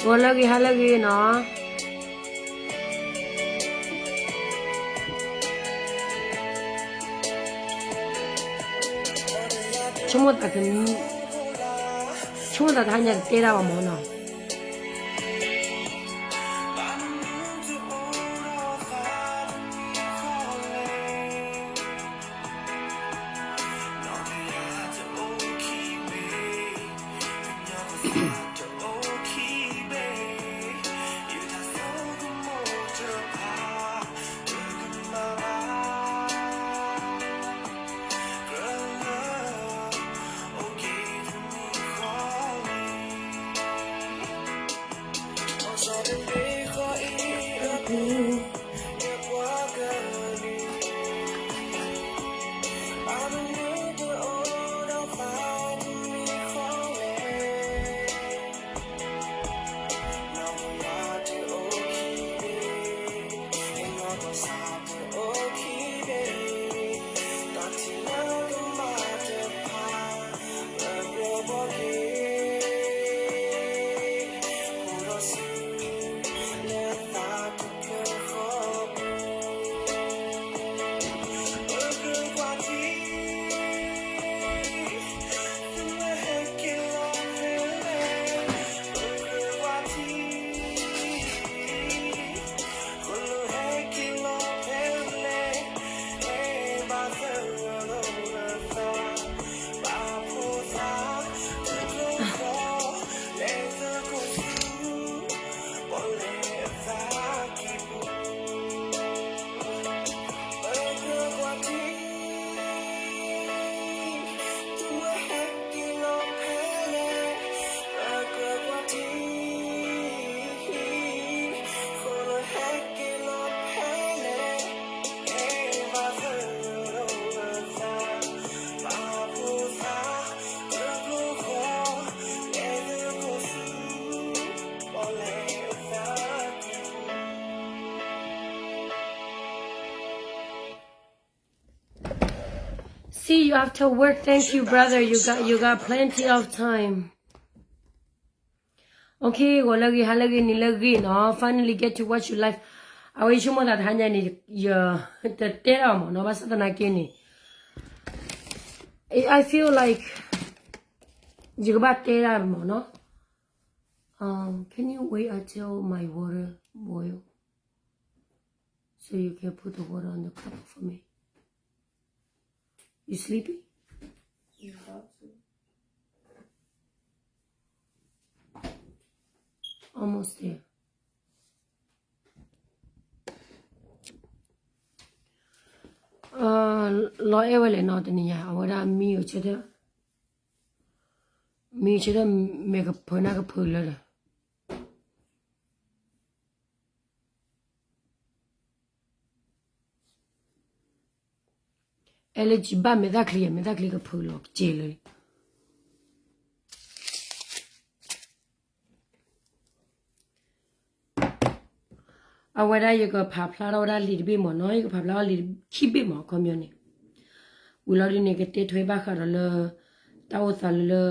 ဂီၤလၢအဂ့ၤ ဟါလၢအဂ့ၤနီၤ. ဆိကမိၣ်သးက, ဆိကမိၣ်သးတဟါညါတတဲဒၣ်ဘၣ်မၢ်နီၤ. See you after work. Thank you, brother. You got, you got plenty of time. Okay, ဂီၤလၢအဂ့ၤ ဟါလၢအဂ့ၤ နံၤလၢအဂ့ၤနီၤ. Finally get to watch you live. အဝဲယဆိကမိၣ်သးတဟါညါန့ၣ် ယတတဲဒၣ်မၢ်နီၤ, ဘၣ်ဆၣ်သနာ်က့န့ၣ် I feel like ယကဘၣ်တဲဒၣ်မၢ်နီၤ. Um, can you wait until my water boil so you can put the water on the cup for me? You sleepy? You about to. Almost there. လီၤအဲၣ်ဝဲလဲၣ်နီၤ တနံၤညါ အဝဲဒၣ်မံအိၣ်ဆၢထၢၣ်, မံအိၣ်ဆၢထၢၣ် မဲာ်ကဖၢနၢ်ကဖၢလၢဒီး allergy ဘၣ်မဲာ်သၣ်ချံ, မဲာ်သၣ်ချံကဖုးလီၤကစဲလၢ အဝဲဒၣ်ယကဖးဖျါထီၣ်ဝဲဒၣ်လံာ်တဘ့ၣ်မၢ်နီၤ, ယကဖးဖျါထီၣ်လံာ်ခံဘ့ၣ်မၢ် အခီပညီန့ၣ်, ဝံၤလီၤဒုန့ၣ် ကတဲထွဲဘၣ်ဃးဒီးလၢ တၢ်အိၣ်သးလၢလၢ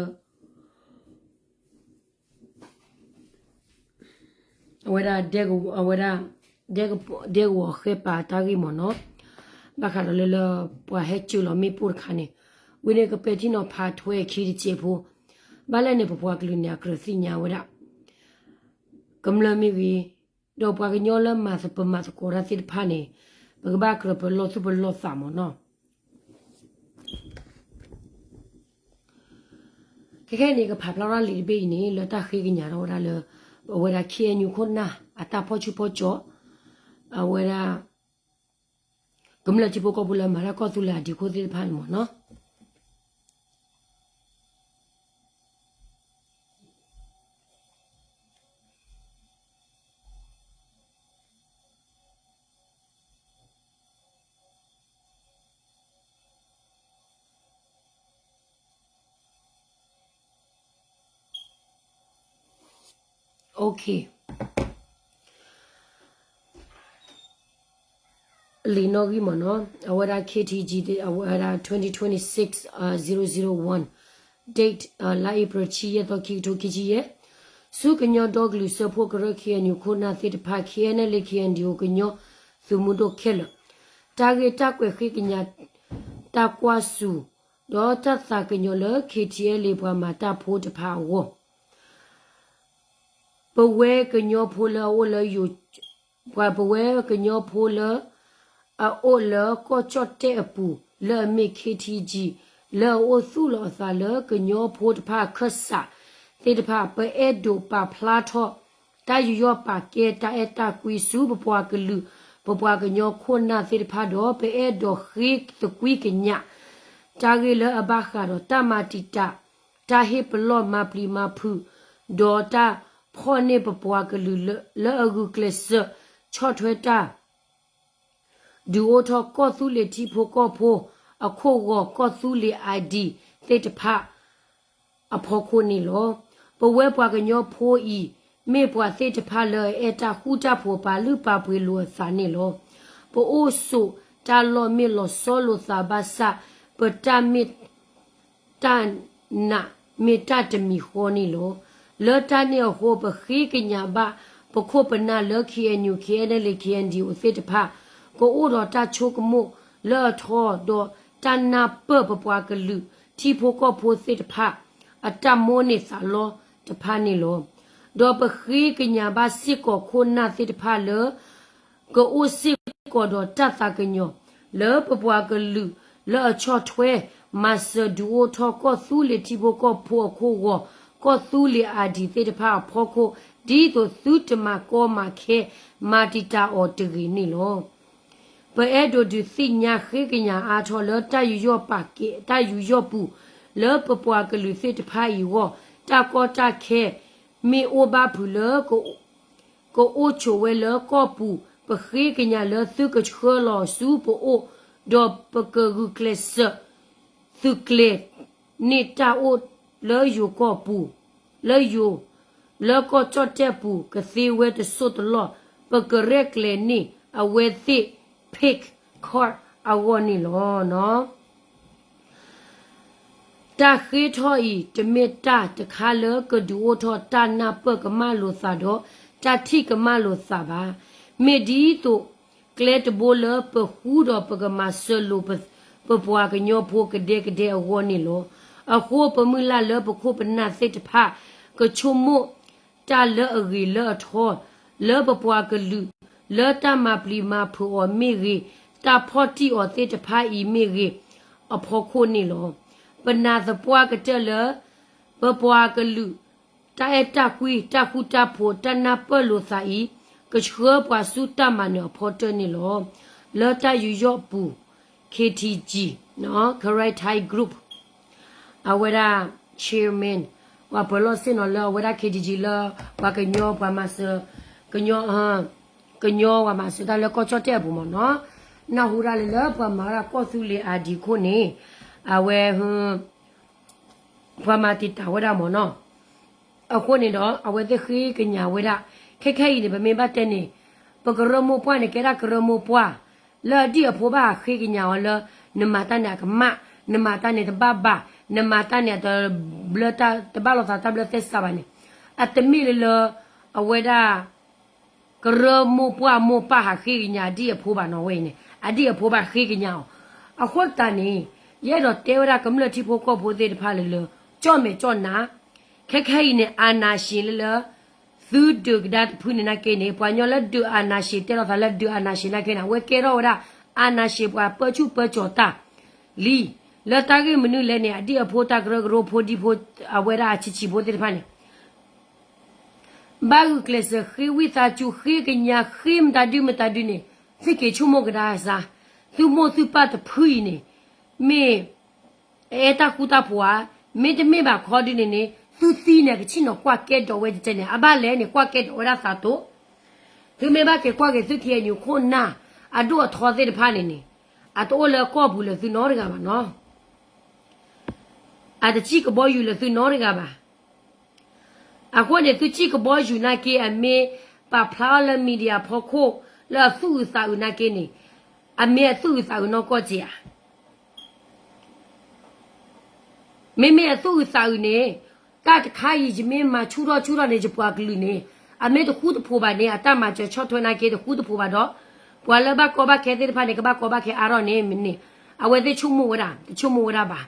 အဝဲဒၣ် အဝဲဒၣ် ဒဲကဝီၤဃဲပာ်တၢ်ဂ့ၢ်မၢ်နီၤ, ဘၣ်ဃးဒီးလၢလၢ ပှၤဟဲစၢၤလီၤမ့ၣ်ပိၢ်တခါန့ၣ်, ဝံၤန့ၣ်ကပဲာ်ထံနီၤဖးထွဲခံတစဲးဖိ, ဘၣ်လဲၣ်န့ၣ် ပပှၤကလုာ်န့ၣ် အကြၢးသ့ၣ်ညါဝဲဒၣ် ကမျၢၢ်မ့ၢ်ဂ့ၤ, ဒီးပှၤကညီလၢမၤသပမၤသကိးတၢ်သ့ၣ်တဖၣ်န့ၣ်, ပကဘၣ်ကြၢးပလီၢ်သူၣ်ပလီၢ်သးမၢ်နီၤ. ခဲခဲအံၤန့ၣ် ကဖးဖျါထီၣ်လံာ်တဘ့ၣ်အံၤန့ၣ် လၢတၢ်ဃ့ကညးထီၣ်ဝဲဒၣ်လၢ အဝဲဒၣ် ခ့ၣ်အဲၣ်ယူၣ် ခိၣ်နၢ် အတၢ်ဖီၣ်ဆူၣ်ဖီၣ်ကၠီ, အဝဲဒၣ် ကမျၢၢ်ထံဖိကီၢ်ဖိလၢမၤတၢ်ကီၢ်သူလ့ၤအဒံးခိၣ်သ့ၣ်တဖၣ်န့ၣ်မၢ်နီၤ. Okay. လံာ်နီၣ်ဂံၢ်မၢ်နီၤ, အဝဲဒၣ် ခ့ၣ်ထံကၠံ အဝဲဒၣ် twenty twenty-six, uh, zero zero one, date, uh, လါအ့ဖြ့ၣ် ဆံယဲၢ်သီ ခံကထိခံဆံယဲၢ်, ဆူကညီဒီကလုာ်စၢဖှိၣ်ကရၢ K N U ခိၣ်နၢ်သ့ၣ်တဖၣ် K N L A K N D O ကညီသုးမုၢ်ဒိၣ်ခဲလၢာ်, တၢ်ဂ့ၢ်တၢ်ကွဲးဃ့ကညး တၢ်ကွၢ်ဆူၣ် ဒီးတၢ်သးကညီၤလၢ K T L A ပှၤမၤတၢ်ဖိတဖၣ်အဂီၢ် ပဝဲကညီဖိလၢအအိၣ်လၢယိၤ, ပှၤပဝဲကညီဖိလၢ အအိၣ်လၢကီၢ်ကၠီၣ်တဲၣ်အပူၤ လၢအမ့ၢ် K T G လၢအအိၣ်သူၣ်လီၤအသးလၢကညီဖိတဖၣ်အခၢၣ်စးသ့ၣ်တဖၣ် ပအဲၣ်ဒိးပာ်ဖျါထီၣ် တၢ်ယူးယီၣ်ပာ်ကဲတၢ်အဲၣ်တၢ်ကွံဆူပပှၤကလုာ် ပပှၤကညီခိၣ်နၢ်သ့ၣ်တဖၣ်ဒီး ပအဲၣ်ဒိးဃ့သကွံၢ်ကညး တၢ်ဂ့ၢ်လၢအဘၣ်ဃးဒီးတၢ်မၤတံာ်တာ် တၢ်ဟ့ၣ်ပလီၢ်မၤပျံၤမၤဖုး ဒီးတၢ်ဖီၣ်န့ၢ်ပပှၤကလုာ်လၢအဂုာ်ကျဲးစၢး ဆီၣ်ထွဲတၢ် ဒုးအိၣ်ထီၣ်ကီၢ်သူလ့ၤထံဖိကီၢ်ဖိအခိၣ်ဂီၤ ကီၢ်သူလ့ၤ ID သ့ၣ်တဖၣ်အဖီခိၣ်န့ၣ်လီၤ. ပဝဲပှၤကညီဖိအံၤ မ့ၢ်ပှၤသ့ၣ်တဖၣ်လၢအအဲၣ်တၢ်ဃူတၢ်ဖိး ပာ်လုၢ်ပာ်ပှ့ၤလိာ်အသးန့ၣ်လီၤ. ပအိၣ်ဆိးတၢ်လီၢ်မ့ၢ်လီၤဆီလိာ်သးဘၣ်ဆၣ် ပတၢ်မ့ၢ် တၢ်နာ်မ့ၢ်တၢ်တမံၤဃီန့ၣ်လီၤ. လၢတၢ်န့ၣ်အဃိ ပဃ့ကညးဘၣ်ပခိၣ်ပနၢ်လၢ K N U, K N L A, K N D O သ့ၣ်တဖၣ် ကအိၣ်ဒီးတၢ်ဆိကမိၣ်လၢအထီ ဒီးတၢ်နၢ်ပၢၢ်ပပှၤကလုာ်ထံဖိကီၢ်ဖိသ့ၣ်တဖၣ် အတၢ်မိၣ်န့ၢ်သးလီတဖၣ်န့ၣ်လီၤ. ဒီးပဃ့ကညးဘၣ်စ့ၢ်ကီးခိၣ်နၢ်သ့ၣ်တဖၣ်လၢ ကအိၣ်စ့ၢ်ကီးဒီးတၢ်သးကညီၤ လၢပပှၤကလုာ်လၢအဆီၣ်ထွဲ မၤစၢၤဒုးအိၣ်ထီၣ်ကီၢ်သူလ့ၤထံဖိကီၢ်ဖိအခိၣ်ဂီၤ ကီၢ်သူလ့ၤ ID သ့ၣ်တဖၣ်အဖီခိၣ် ဒ်သိးသုတမၤကီမၤခဲ မၤတံာ်တာ်အီၤတဂ့ၤန့ၣ်လီၤ. ပအဲၣ်ဒိးဒုးသ့ၣ်ညါဃ့ကညးအါထီၣ်လၢတၢ်ယူးယီၣ်ပာ်ကဲ တၢ်ယူးယီၣ်ပူၤ လၢပပှၤကလုာ်သ့ၣ်တဖၣ်အံၤအဂီၢ် တၢ်ကီတၢ်ခဲ မ့ၢ်အိၣ်ဘၣ်ဖုးလၢ ကအိၣ်ဆိးဝဲလၢကီၢ်ပူၤ ပဃ့ကညးလၢသုကဆှၢလီၤဆူပအိၣ် ဒီးပကဂုာ်ကျဲးစၢး သုးကျဲၤန့ၢ်တၢ်အိၣ်လၢယိၤကီၢ်ပူၤ လၢယိၤ လၢကီၢ်ကၠီၣ်တဲၣ်ပူၤ ကသ့ဝဲတစိၢ်တလီၢ် ပကရဲၣ်ကျဲၤန့ၢ်အဝဲသ့ၣ် pink card အဂီၢ်န့ၣ်လီၤ. တၢ်ဃ့ထီၣ်အံၤ တမ့ၢ်တၢ်တခါလၢကဒုးအိၣ်ထီၣ်တၢ်နၢ်ပၢၢ်ကမၣ်လိာ်သးဒီး တၢ်ထံၣ်ကမၣ်လိာ်သးဘၣ်. မ့ၢ်ဒ်သိးကျဲတဘိလၢပဃူဒီးပကမၤစၢၤလိာ် ပပှၤကညီဖိကဒဲကဒဲအဂီၢ်န့ၣ်လီၤ. အဃိပမုၢ်လၢ်လၢပခိၣ်ပနၢ်သ့ၣ်တဖၣ် ကဆိကမိၣ်တၢ်လၢအဂ့ၤလၢအထီ လၢပပှၤကလုာ် လၢတၢ်မၤပျံၤမၤဖုးအီၤမ့ၢ်ဂ့ၤ, တၢ်ဖီၣ်တံၢ်အီၤသ့ၣ်တဖၣ်အံၤမ့ၢ်ဂ့ၤ အဖီခိၣ်န့ၣ်လီၤ. ပနာ်သပှၢ်ကတၢၢ်လၢ ပပှၤကလုာ် တၢ်အဲၣ်တၢ်ကွံ တၢ်ဃူတၢ်ဖိး တၢ်နၢ်ပၢၢ်လိာ်သးအံၤ ကဆှၢပှၤဆူတၢ်မၤနၢၤအဖီတၢၢ်န့ၣ်လီၤ. လၢတၢ်ယူးယီၣ်ပူၤ K T G, Karen Thai Group အဝဲဒၣ် chairman ပှၤပၢၤလီၢ်ဆ့ၣ်နီၤလၢအဝဲဒၣ် K T G လၢ ပှၤကညီပှၤမၤစၢၤ ကညီ ကညီပှၤမၤစၢၤတၢ်လၢကီၢ်ကၠီၣ်တဲၣ်အပူၤမ့ၢ်နီၤ, နၢ်ဟူဒၣ်လဲာ်လၢပှၤမၤဝဲဒၣ်ကီၢ်သူလ့ၤ ID ခိၣ်န့ၣ် အဝဲ ပှၤမၤတံာ်တာ်ဝဲဒၣ်မ့ၢ်နီၤ. အဃိန့ၣ်ဒီး အဝဲသ့ၣ်ဃ့ကညးဝဲဒၣ် ခဲခဲအံၤန့ၣ် ပမ့ၢ်ဘၣ်တဲန့ၣ် ပကရၢမိၢ်ပှၢ်န့ၣ် ကဲဒၣ်ကရၢမိၢ်ပှၢ် လၢအဒံၣ်အဖိဘၣ်ဃ့ကညးအီၤလၢ နမၤတၢ်န့ၣ်အကမၣ်, နမၤတၢ်န့ၣ်တဘၣ်ဘၣ်, နမၤတၢ်န့ၣ် တဘျၢတၢ် တဘၣ်လိာ်သးတၢ်ဘျၢသဲစးဘၣ်န့ၣ် အတမ့ၢ်လၢလၢ အဝဲဒၣ် ကရၢမိၢ်ပှၢ်မိၢ်ပၢ်ဟးဃ့ကညးဒံၣ်အဖိဘၣ်နီၤဝဲအံၤန့ၣ် အဒံၣ်အဖိဘၣ်ဃ့ကညးအီၤ. အဃိသတးန့ၣ် ယအဲၣ်ဒိးတဲဝဲဒၣ်ကမျၢၢ်ထံဖိကီၢ်ဖိသ့ၣ်တဖၣ်လၢလၢ ကၠီၣ်မဲာ်ကၠီၣ်နါ ခဲခဲအံၤန့ၣ် အာဏာရှင်လၢလၢ သုဒုးကဒါတဖုန့ၣ်နာ်က့န့ၣ် ပှၤကညီလၢဒုးအာဏာရှင် တဲလိာ်သးလၢဒုးအာဏာရှင်နာ်က့န့ၣ် အဝဲကဲထီၣ်ဝဲဒၣ် အာဏာရှင် ပှၤပၢဆူၣ်ပၢကၠီၤတၢ်လံ. လၢတၢ်ဂ့ၢ်မနုၤလဲၣ်န့ၣ် အဒံၣ်အဖိတၢ်ကရၢကရိဖိဒံဖိ အဝဲဒၣ်အဆံးဆံးဖိသ့ၣ်တဖၣ်န့ၣ် ဘၣ်ဂုာ်ကျဲးစၢးဃ့ဝံသးစူၤ ဃ့ကညး ဃ့မတၤဒုမတၤဒုန့ၣ် သုက့ၤဆိကမိၣ်ကဒါစၢ်, သုမိၢ်သုပၢ်တဖုအံၤန့ၣ် မ့ၢ် အအဲၣ်တၢ်ဃူတၢ်ဖိးဧါ, မ့တမ့ၢ်ဘၣ်ခီဒုန့ၣ်န့ၣ် သုသံန့ၣ် ကဆ့ၣ်နီၤကွၢ်ကဲဒိးဝဲတကဲန့ၣ် အဘၣ်လဲၣ်န့ၣ် ကွၢ်ကဲဒိးဝဲဒၣ်သးတိၣ်. သုမ့ၢ်ဘၣ်က့ၤကွၢ်က့ၤသု K N U ခိၣ်နၢ် အဒိၣ်အထီသ့ၣ်တဖၣ်န့ၣ်န့ၣ် အတအိၣ်လၢကီၢ်ပူၤလၢသုနီတဂၤဘၣ်နီၤ. အတစံၣ်ကဘီယူၤလၢသုနီတဂၤဘၣ်. အဃိန့ၣ် သုစံၣ်ကဘီယူၤနာ်က့ အမ့ၢ်ပာ်ဖျါအီၤလၢ media ဖီခိၣ် လၢအသူၣ်အုးသးအုးနာ်က့န့ၣ် အမ့ၢ်အသူၣ်အုးသးအုးနီၢ်ကီၢ်စ့ၢ်ဧါ. မ့မ့ၢ်အသူၣ်အုးသးအုးန့ၣ် တၢ်တခါအံၤ ယမ့ၢ်မၤဆူၣ်ထီၣ်ဆူၣ်ထီၣ်န့ၣ် ယပှၤကလုာ်န့ၣ် အမ့ၢ်တဃူတဖိးဘၣ်န့ၣ် အတၢ်မၤစၢၤဆီၣ်ထွဲနာ်က့တဃူတဖိးဘၣ်ဒီး ပှၤလၢဘၣ်ကီဘၣ်ခဲသ့ၣ်တဖၣ်န့ၣ် ကဘၣ်ကီဘၣ်ခဲအါထီၣ်န့ၣ်မ့ၢ်န့ၣ် အဝဲသ့ၣ်ဆိကမိၣ်ဝဲဒၣ် တဆိကမိၣ်ဝဲဒၣ်ဘၣ်.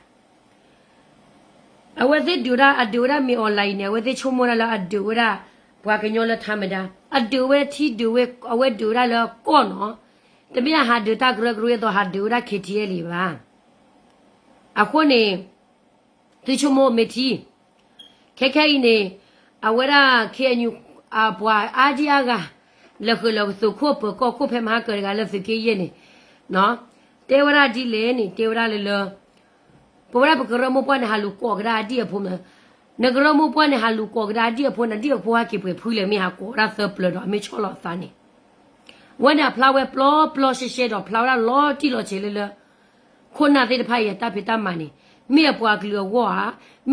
အဝဲသ့ၣ်ဒုးဝဲဒၣ် အဒုးဝဲဒၣ်မ့ၢ်အီၤလၢအံၤန့ၣ် အဝဲသ့ၣ်ဆိကမိၣ်ဝဲဒၣ်လၢအဒုးဝဲဒၣ် ပှၤကညီလၢထါမဒါ အဒုးဝဲထံဒုးဝဲ အဝဲဒုးဝဲဒၣ်လၢကီၢ်နီၤ တမ့ၢ်အဟးဒုးတၢ်ကရၢကရိအသိး ဟးဒုးဝဲဒၣ် KTLA ဘၣ်. အဃိန့ၣ် သုဆိကမိၣ်မ့ၢ်ထံ ခဲခဲအံၤန့ၣ် အဝဲဒၣ် KNU ပှၤအါဒံအါဂၤ လၢဃုာ်လၢသုးခိၣ်ပၢၤကီၢ်ခိၣ်ဖဲမဟါကၢၤတဂၤလၢသုးက့ယဲၢ်န့ၣ် တဲဝဲဒၣ်ဒ်လဲၣ်န့ၣ် တဲဝဲဒၣ်လၢလၢ ပဝဲဒၣ်ပကရၢမိၢ်ပှၢ်န့ၣ် ဟးလူၤကိးကဒါအဒံၣ်အဖိမး, နကရၢမိၢ်ပှၢ်န့ၣ် ဟးလူၤကိးကဒါအဒံၣ်အဖိန့ၣ် ဒံၣ်အဖိဟဲက့ၤပှဲၤဖုလဲၣ် မ့ၢ်ဟးကိးဝဲဒၣ်သၢပျၢၤဒီး အမ့ၢ်ဆီၣ်လီၤအသးန့ၣ် ဝဲန့ၣ်အဖျါဝဲပျီပျီရှဲရှဲဒီး ဖျါဝဲဒၣ်လီၤတံၢ်လီၤဆဲးလၢလၢ ခိၣ်နၢ်သ့ၣ်တဖၣ်အံၤအတၢ်ဖံးတၢ်မၤန့ၣ် မ့ၢ်အပှၤကလုာ်အဂီၢ်ဧါ,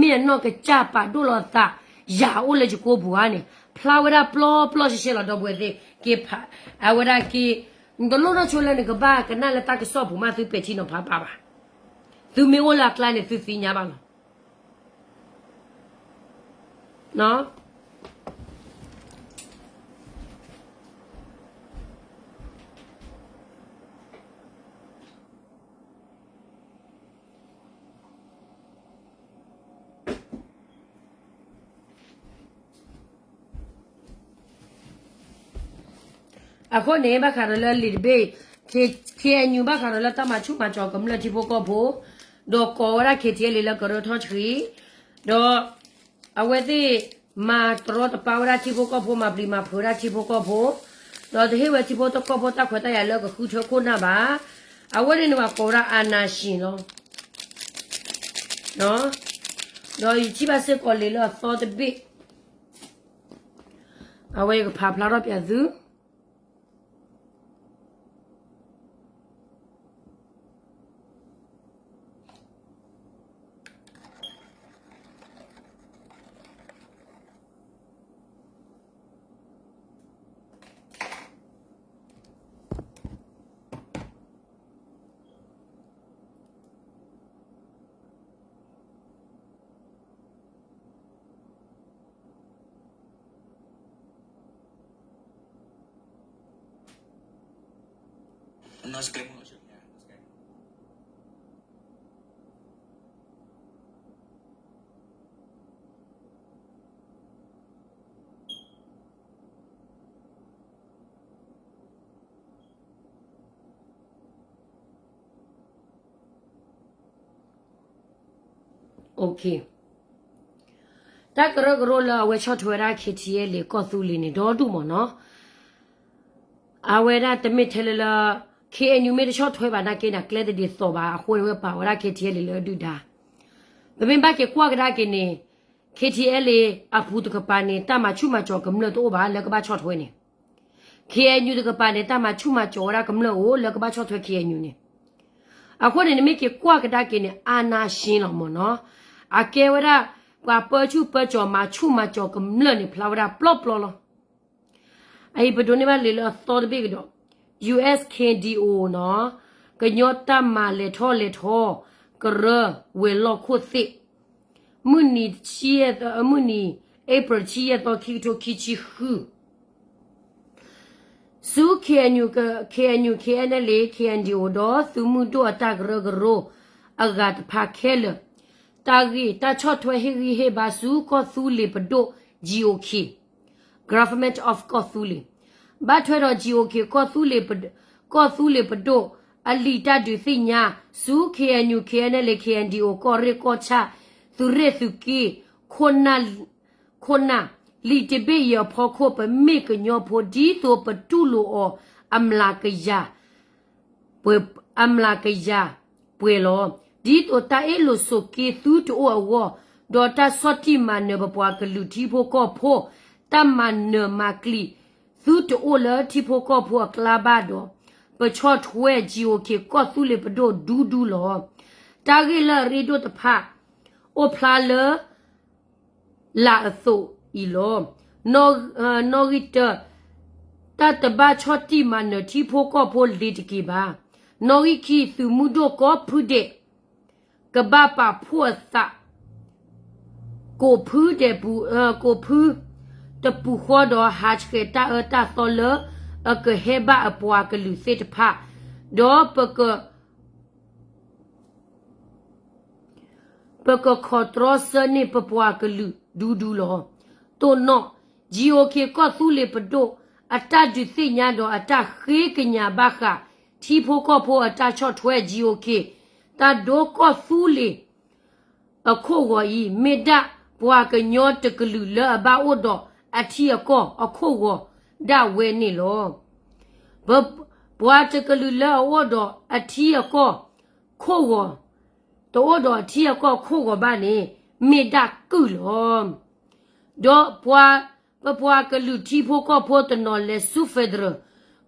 မ့ၢ်အနီၢ်ကစၢ်ပာ်ဒိၣ်လီၤသး ယၤအိၣ်လၢယကိာ်ပူၤဧါန့ၣ် ဖျါဝဲဒၣ်ပျီပျီရှဲရှဲလီၤ ဒီပုၢ်ဝဲၢ်သ့ၣ်က့ဖး အဝဲဒၣ်က့ နတလိၣ်နီၢ်ဆိလၢနကဘၣ်ကနၣ်လၢတၢ်ကစီၣ်ပူၤမး သုပဲာ်ထံနီၤဖးဘၣ်ဘၣ်. သုမ့ၢ်အိၣ်လၢအကျါန့ၣ် သုသ့ၣ်ညါဘၣ်လီၤ. အဃိန့ၣ် ဘၣ်ဃးဒီးလၢလံာ်တဘ့ၣ် K-, KNU ဘၣ်ဃးဒီးလၢတၢ်မၤဆူၣ်မၤစီၤကမျၢၢ်ထံဖိကီၢ်ဖိ, ဒီးကိးဝဲဒၣ် KTLA လၢကရၢထီၣ်ဆှံ, ဒီး အဝဲသ့ၣ် မၤတရီတပါဝဲဒၣ်ထံဖိကီၢ်ဖိ မၤပျံၤမၤဖုးဝဲဒၣ်ထံဖိကီၢ်ဖိ, ဒီးတဟ့ၣ်ဝဲထံဖိကီၢ်ဖိတၢ်ခွဲးတၢ်ယာ်လၢကဃုထၢခိၣ်နၢ်ဘၣ်. အဝဲန့ၣ်န့ၣ်ပှၤကိးဝဲဒၣ် အာဏာရှင် လီၤ. ဒီးယထံၣ်ဘၣ်စ့ၢ်ကီးလံာ်လၢအသီတဘ့ၣ်, အဝဲယကဖးဖျါထီၣ်ပၠးသု တၢ်ကရၢကရိလၢအဝဲဆီၣ်ထွဲဝဲဒၣ် KTLA ကီၢ်သူလ့ၤန့ၣ် ဒီဒူၣ်မးနီၤ. အဝဲဒၣ်တမ့ၢ်ထဲလၢလၢ KNU မ့ၢ်တဆီၣ်ထွဲဘၣ်နာ်က့န့ၣ် အကျဲတဒ်သိးဘၣ် အဃိန့ၣ်ဝဲပာ်ဝဲဒၣ် KTLA လၢအဒုၣ်ဒါ. ပမ့ၢ်ဘၣ်က့ၤကွၢ်ကဒါက့ၤန့ၣ် KTLA အပူၤတကပၤန့ၣ် တၢ်မၤဆူၣ်မၤစီၤကမျၢၢ်တအိၣ်ဘၣ်လၢကဘၣ်ဆီၣ်ထွဲန့ၣ် KNU တကပၤန့ၣ် တၢ်မၤဆူၣ်မၤစီၤဝဲဒၣ်ကမျၢၢ်အိၣ်လၢကဘၣ်ဆီၣ်ထွဲ KNU န့ၣ်. အဃိန့ၣ် နမ့ၢ်က့ၤကွၢ်ကဒါက့ၤန့ၣ် အာဏာရှင် လီၤမးနီၤ. အကဲဝဲဒၣ် ပှၤပၢဆူၣ်ပၢစီၤမၤဆူၣ်မၤစီၤကမျၢၢ်န့ၣ် ဖျါဝဲဒၣ်ပျီပျီလီၤ. အအံၤပဒိးန့ၢ်ဘၣ်လံာ်လၢအသီတဘ့ၣ်ကဒီး ယူၢ်အ့ၣ် KNDO နီၤ, ကညီတၢ်မၤလဲၤထီၣ်လဲၤထီ ကရၢ ဝဲၤလီၢ်ခိၣ်သ့ၣ်, မုၢ်နံၤ မုၢ်နံၤ April တဆံယဲၢ်သီ ခံကထိခံဆံဃု ဆူ KNU, KNU, KNLA, KNDO ဒီးသုးမုၢ်ဒိၣ်အတၢ်ကရၢကရိ အဂၤတဖၣ်ခဲလၢာ်, တၢ်ဂ့ၢ်တၢ်ဆီၣ်ထွဲဟ့ၣ်ဂံၢ်ဟ့ၣ်ဘါဆူကီၢ်သူလ့ၤပဒိၣ် GOK, Government of ကီၢ်သူလ့ၤ, ဘၣ်ထွဲဒီး GOK ကီၢ်သူလ့ၤပဒိၣ် အလံာ်တၢ်ဒုးသ့ၣ်ညါ ဆူ KNU, KNLA, KNDO ကီၢ်ရ့ၣ်ကီၢ်ဆၣ် သုးရ့ၣ်သုးက့ ခိၣ်နၢ် လံာ်တဘ့ၣ်အံၤအဖီခိၣ် ပမ့ၢ်ကညီဖိ ဒ်သိးပတူၢ်လိာ်အီၤ အမျးကယၤ အမျးကယၤပှဲၤလီၤ. ဒ်သိးတၢ်အ့ၣ်လိာ်ဆိးက့သုတအိၣ်အဂီၢ်, ဒီးတၢ်ဆီၣ်တံၢ်မၤနၢၤပပှၤကလုာ်ထံဖိကီၢ်ဖိ တၢ်မၤနၢၤမၤကျံၤသုတအိၣ်လၢထံဖိကီၢ်ဖိအကျါဘၣ်ဒီး, ပဆီၣ်ထွဲ GOK ကီၢ်သူလ့ၤပဒိၣ်ဒူဒူလီၤ. တၢ်ဂ့ၢ်လၢအရ့ဒိၣ်တဖၣ် အိၣ်ဖျါလၢ လၢအသိးအံၤလီၤ. နီၣ်ဂံၢ်တၢ, တၢ်တဘၣ်ဆီၣ်တံၢ်မၤနၢၤထံဖိကီၢ်ဖိလ့ၤတက့ၤဘၣ်. နီၣ်ဂံၢ်ခံ, သုးမုၢ်ဒိၣ်ကိးဖုဒဲး ကဘၣ်ပာ်ဖှိၣ်အသး ကိးဖုဒဲးပူၤ, ကိးဖုတပူၤဃီဒီး ဟးဆှဲးတၢ်အၢတၢ်သီလၢအကဟဲဘၣ်အပှၤကလုာ်သ့ၣ်တဖၣ်, ဒီးပက ပကခီၣ်တြီဆၢန့ၢ်ပပှၤကလုာ်ဒူဒူလီၤ. တိၢ်နီၣ် G O K ကီၢ်သူလ့ၤပဒိၣ် အတၢ်ဒုးသ့ၣ်ညါဒီးအတၢ်ဃ့ကညးဘၣ်ဃး ထံဖိကီၢ်ဖိအတၢ်ဆီၣ်ထွဲ G O K တၢ်ဒိကီၢ်သူလ့ၤ အခိၣ်ဂီၤအံၤ မ့ၢ်ဒၣ်ပှၤကညီတကလုာ်လၢအဘၣ်အိၣ်ဒီးအထံအကီၢ်အခိၣ်ဂီၤဒၣ်ဝဲန့ၣ်လီၤ. ပ ပှၤတကလုာ်လၢအအိၣ်ဒီးအထံအကီၢ်ခိၣ်ဂီၤ, တအိၣ်ဒီးအထံအကီၢ်ခိၣ်ဂီၤဘၣ်န့ၣ် မ့ၢ်ဒၣ်ကုၢ်လီၤ. ဒီးပှၤ, ပပှၤကလုာ်ထံဖိကီၢ်ဖိတနီၤလဲၤဆူ federal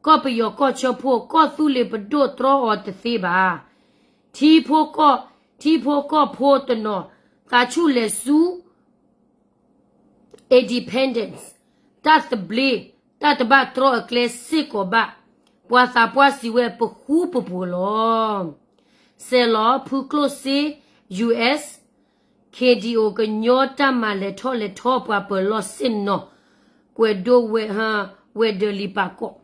ကီၢ်ပယီၤကီၢ်ဆၢဖှိၣ် ကီၢ်သူလ့ၤပဒိၣ်တြီအီၤတသ့ဘၣ်. ထံဖိကီၢ်, ထံဖိကီၢ်ဖိတနီၤ သးဆူၣ်လဲၤဆူ independence တၢ်သဘျ့, တၢ်တဘၣ်တြီအကျဲစ့ၢ်ကီးဘၣ်. ပှၤသးပှၢ်စံးဝဲပဃူပပှီၤလီၤ. စဲးလီၤ ဖုကျိၣ်စ့ U S, K D O ကညီတၢ်မၤလဲၤထီၣ်လဲၤထီပှၤပၢၤလီၢ်ဆ့ၣ်နီၤ, ကွဲးဒိဝဲ, ဝဲၤဒၢးလံာ်ပာ်ကီး,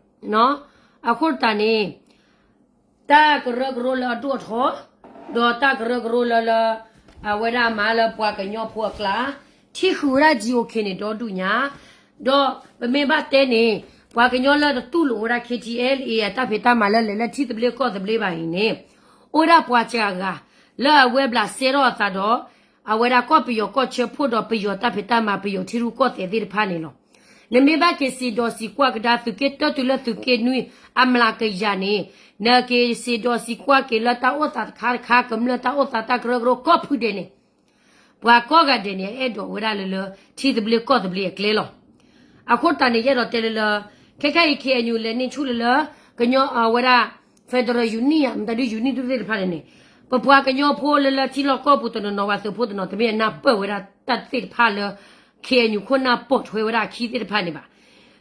အဃိသတးန့ၣ် တၢ်ကရၢကရိလၢအဒိၣ်အထီ, ဒီးတၢ်ကရၢကရိလၢလၢ အဝဲဒၣ်မၤလၢပှၤကညီဖိအကျါ, ထံၣ်ဃုာ်ဝဲဒၣ် G O K န့ၣ် ဒီဒူၣ်ညါ, ဒီးပမ့ၢ်ဘၣ်တဲန့ၣ် ပှၤကညီလၢတတူၢ်လိာ်ဝဲဒၣ် K T L A အတၢ်ဖံးတၢ်မၤလၢလဲၤလၢထံသဘျ့ကီၢ်သဘျ့ဘၣ်အံၤန့ၣ်, အိၣ်ဝဲဒၣ်ပှၤစှၤဂၤ လၢအဝဲဘျးစဲထီၣ်အသးဒီး အဝဲဒၣ်ကီၢ်ပယီၤကီၢ်ဆၢဖှိၣ်ဒီးပယီၤတၢ်ဖံးတၢ်မၤ ပယီၤထံရူၢ်ကီၢ်သဲးသ့ၣ်တဖၣ်န့ၣ်လီၤ. နမ့ၢ်ဘၣ်က့ၤစံးဒီးစံးကွၢ်ကဒါသုးက့တၢတုၤလၢသုးက့နွံ အမျးကယၤန့ၣ်, နက့ၤစံးဒီးစံးကွၢ်က့ၤလၢတၢ်အိၣ်သးတခါတခါ ကမျၢၢ်တၢ်အိၣ်သးတၢ်ကရၢကရိကီၢ်ဖုဒဲးန့ၣ်, ပှၤကိးဂၤဒဲးန့ၣ် အအဲၣ်ဒိးဝဲဒၣ်လၢလၢ ထံသဘျ့ကီၢ်သဘျ့အကျဲလီၤ. အဃိသတးန့ၣ် ယအဲၣ်ဒိးတဲလၢလၢ ခဲခဲအံၤ K N U လဲၤန့ၢ်ဆူၣ်လၢလၢ ကညီအဝဲဒၣ် federal unit ဧါ မတၤဒု unit ဒူၣ်သ့ၣ်တဖၣ်န့ၣ်န့ၣ်, ပပှၤကညီဖိလၢလၢထံလီၢ်ကီၢ်ပူၤတနီၤနီၤ ပှၤသုးဖိတနီၤ တမ့ၢ်အနၢ်ပၢၢ်ဝဲဒၣ်တၢ်သ့ၣ်တဖၣ်လၢ K N U ခိၣ်နၢ်ပိာ်ထွဲဝဲဒၣ်အခံသ့ၣ်တဖၣ်န့ၣ်ဘၣ်.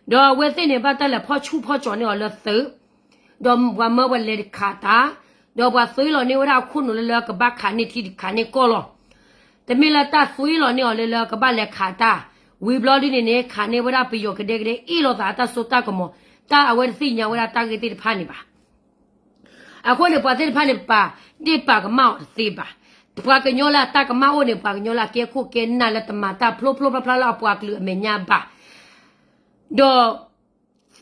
ဒီးအဝဲသ့ၣ်န့ၣ် ဘၣ်တၢ်လဲၤဖီၣ်ဆူၣ်ဖီၣ်ကၠီၤန့ၢ်အီၤလၢသုး ဒီးပှၤမၢပှၤလဲၤတခးတၢ်, ဒီးပှၤသွ့လီၤန့ၢ်ဝဲဒၣ်အခိၣ်နူာ်လၢလၢကဘၣ်ခးန့ၢ်ထံခးန့ၢ်ကီၢ်လီၤ. တမ့ၢ်လၢတၢ်သွ့လီၤန့ၢ်အီၤလၢလၢကဘၣ်လဲၤခးတၢ်, ဝံၤဘျီဒ်န့ၣ်န့ၣ် ခးန့ၢ်ဝဲဒၣ်ပယီၤကဒဲကဒဲ အ့ၣ်လိာ်သးအတၢ်စိတၢ်ကမီၤ, တၢ်အဝဲတသ့ၣ်ညါဝဲဒၣ်တၢ်ဂ့ၢ်သ့ၣ်တဖၣ်န့ၣ်ဘၣ်. အဃိန့ၣ် ပှၤသ့ၣ်တဖၣ်န့ၣ် ပာ်ဒ့ၣ်ပာ်ကမၣ်အီၤတသ့ဘၣ်. ပှၤကညီလၢအတၢ်ကမၣ်အိၣ်န့ၣ် ပှၤကညီလၢအကဲခိၣ်ကဲနၢ်လၢတမၤတၢ်ဖျိဖျိဖျါဖျါလၢအပှၤကလုာ်အမဲာ်ညါဘၣ်. ဒီး သီ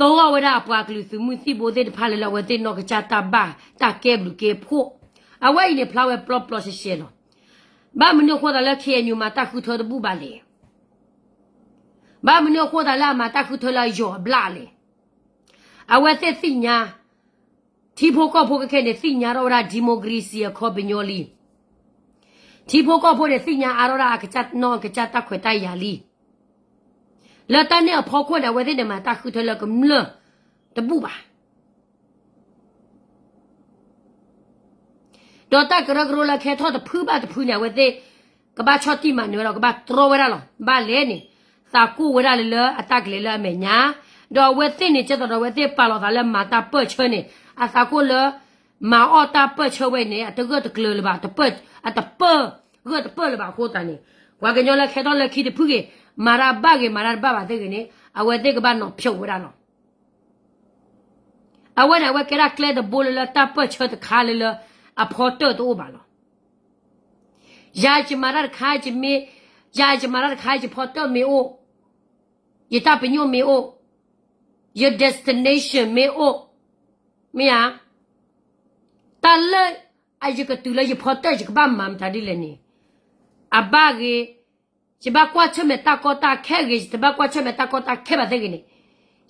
အီၣ်ဝဲဒၣ်အပှၤကလုာ်သုးမုၢ်သံၣ်ဘိသ့ၣ်တဖၣ်လၢလၢအဝဲသ့ၣ်နီၢ်ကစၢ်တၢ်ဘၣ်တၢ်ကဲဘျုးကဲဖှိၣ်, အဝဲအံၤန့ၣ်ဖျါဝဲပျီပျီရှဲရှဲလီၤ. ဘၣ်မနုၤအဃိသတးလၢ K N U မၤတၢ်ဃုထၢတဘူၣ်ဘၣ်လဲၣ်. ဘၣ်မနုၤအဃိသတးလၢအမၤတၢ်ဃုထၢလၢအယီၤအဘျၣ်လဲၣ်. အဝဲသ့ၣ်သ့ၣ်ညါ, ထံဖိကီၢ်ဖိခဲခဲန့ၣ် သ့ၣ်ညါထီၣ်ဝဲဒၣ် democracy အခီပညီလံ. ထံဖိကီၢ်ဖိန့ၣ် သ့ၣ်ညါအါထီၣ်ဒၣ်အကစၢ်နီၢ်အကစၢ်တၢ်ခွဲးတၢ်ယာ်လံ. လၢတၢ်န့ၣ်အဖီခိၣ်န့ၣ် အဝဲသ့ၣ်န့ၣ်မၤတၢ်ဃုထၢလၢကမျၢၢ်တဘူၣ်ဘၣ်. ဒီးတၢ်ကရၢကရိလၢခဲထီၣ်တဖုဘၣ်တဖုန့ၣ် အဝဲသ့ၣ် ကဘၣ်ဆီၣ်တံၢ်မၤနၢၤဝဲဒီး ကဘၣ်တြီဝဲဒၣ်လီၤ. ဘၣ်လဲၣ်န့ၣ် သးကိၢ်ဝဲဒၣ်လၢလၢအတၢ်ကလဲၤလၢအမဲာ်ညါ, ဒီးအဝဲသ့ၣ်န့ၣ် ကဲသိးဒီးအဝဲသ့ၣ်ပာ်လီၤသးလၢမၤတၢ်ပၢၢ်ဆၢန့ၣ် အသးကိၢ်လၢ မၤအီၣ်တၢ်ပၢၢ်ဆၢဝဲန့ၣ် အတဂၢၢ်တကျၢၤလၢၤဘၣ်, အတပၢၢ်, အတပၢၢ်ဂၢၢ်တပၢၢ်လၢၤဘၣ်အဃိသတးန့ၣ် ပှၤကညီလၢခဲထီၣ်လၢခံတဖုဂ့ၤ, မၤတၢ်ဘၣ်ဂ့ၤ မၤတၢ်တဘၣ်ဘၣ်သ့ၣ်ဂ့ၤန့ၣ် အဝဲသ့ၣ်ကဘၣ်နီၤဖျိးဝဲဒၣ်လီၤ. အဝဲန့ၣ် အဝဲကဲဒၣ်ကျဲတဘိလၢလၢတၢ်ပၢၢ်ဆၢတခါလၢလၢ အဖီတၢၣ်တအိၣ်ဘၣ်လီၤ. ယၤယမၤတၢ်တခါယမ့ၢ်, ယၤယမၤတၢ်တခါယဖီတၢၣ်မ့ၢ်အိၣ်, ယတၢ်ပညိၣ်မ့ၢ်အိၣ်, ယ destination မ့ၢ်အိၣ်, မ့ၢ်ဧါ, တၢ်လၢ အယကတုၤလၢယဖီတၢၣ်ယကဘၣ်မၤမတၤဒ်လဲၣ်န့ၣ်, အဘၣ်ဂ့ၤ, ယဘၣ်ကွၢ်ဆၢၣ်မဲာ်တၢ်ကီတၢ်ခဲဂ့ၤ, ယတဘၣ်ကွၢ်ဆၢၣ်မဲာ်တၢ်ကီတၢ်ခဲဘၣ်သ့ၣ်ဂ့ၤန့ၣ်,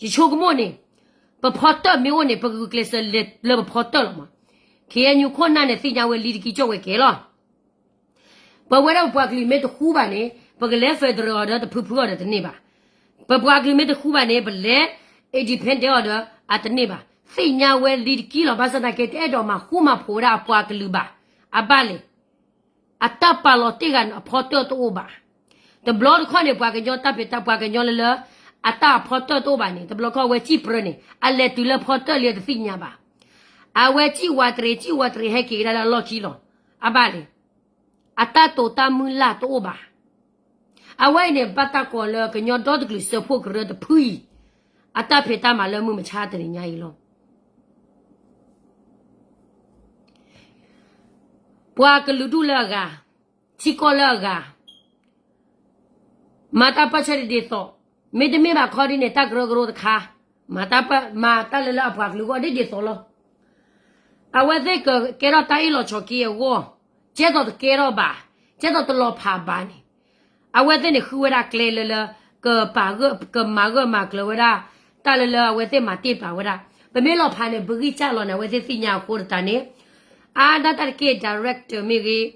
ယဆိကမိၣ်န့ၣ်, ပဖီတၢၣ်မ့ၢ်အိၣ်န့ၣ် ပကဂုာ်ကျဲးစၢးလဲၤလၢပဖီတၢၣ်လီၤမး. ခ့ၣ်အဲၣ်ယူၣ်ခိၣ်နၢ်န့ၣ် သ့ၣ်ညါဝဲလံတကံကၠီၣ်ဝဲကဲလီၤ. ပဝဲဒၣ်ပပှၤကလုာ်မ့ၢ်တဃူဘၣ်န့ၣ် ပကလဲၤ federal အီၤဒီးတဖုဖုအီၤဒီးတန့ၢ်ဘၣ်. ပပှၤကလုာ်မ့ၢ်တဃူဘၣ်န့ၣ် ပလဲၤ independent အီၤဒီးအတန့ၢ်ဘၣ်. သ့ၣ်ညါဝဲလံတကံလီၤ. ဘၣ်ဆၣ်သနာ်က့ တအဲၣ်ဒိးမၤဃူမၤဖိးဝဲဒၣ်အပှၤကလုာ်ဘၣ်. အဘၣ်လဲၣ်. အတၢ်ပာ်လီၤတ့ၢ်ဂၤန့ၣ် အဖီတၢၣ်တအိၣ်ဘၣ်. တဘျီတခီၣ်န့ၣ် ပှၤကညီတၢ်ဖံးတၢ် ပှၤကညီလၢလၢ အတၢ်အဖီတၢၣ်တအိၣ်ဘၣ်န့ၣ် တဘျီတခီၣ်အဝဲစံၣ်ပြၢန့ၣ် အလဲၤတုၤလၢဖီတၢၣ်လံအတသ့ၣ်ညါဘၣ်. အဝဲစံၣ်ဝးတရံး စံၣ်ဝးတရံးဟဲက့ၤကဒါလၢအလီၢ်ခံလီၤ. အဘၣ်လဲၣ်. အတၢ်တိာ်တၢ်မုၢ်လၢ်တအိၣ်ဘၣ်. အဝဲအံၤန့ၣ် ဘၣ်တၢ်ကိးလၢကညီဒီတကလုာ်စၢဖှိၣ်ကရၢတဖုအံၤ အတၢ်ဖံးတၢ်မၤလၢမုၢ်မဆါတနံၤညါအံၤလီၤ. ပှၤကလုာ်ဒူၣ်လၢအဂၤ, ထံကီၢ်လၢအဂၤ, မၤတၢ်ပၢၢ်ဆၢဒ်သိး, မ့တမ့ၢ်ဘၣ်ခီဒ်န့ၣ် တၢ်ကရၢကရိတခါ, မၤတၢ်ပၢၢ်, မၤတၢ်လၢလၢအပှၤကလုာ်အဂီၢ်ဒ်ဒ်သိးလီၤ. အဝဲသ့ၣ်ကကဲထီၣ်တၢ်အ့ၣ်လိာ်ဆိးက့အဂီၢ်, ကဲသိးတကဲထီၣ်ဘၣ်, ကဲသိးတလီၤဖးဘၣ်န့ၣ်, အဝဲသ့ၣ်န့ၣ်ဃုဝဲဒၣ်ကျဲလၢလၢ ကပာ်ဂၢၢ်, ကမၤဂၢၢ်မၤကျၢၤဝဲဒၣ် တၢ်လၢလၢအဝဲသ့ၣ်မၤတ့ၢ်ပာ်ဝဲဒၣ်. ပမ့ၢ်လီၤဖးန့ၣ် ပဂံၢ်စၢ်လီၤန့ၣ် အဝဲသ့ၣ်သ့ၣ်ညါအဃိတတးန့ၣ်, အါဒၣ်တၢ်တက့ၢ် director မ့ၢ်ဂ့ၤ,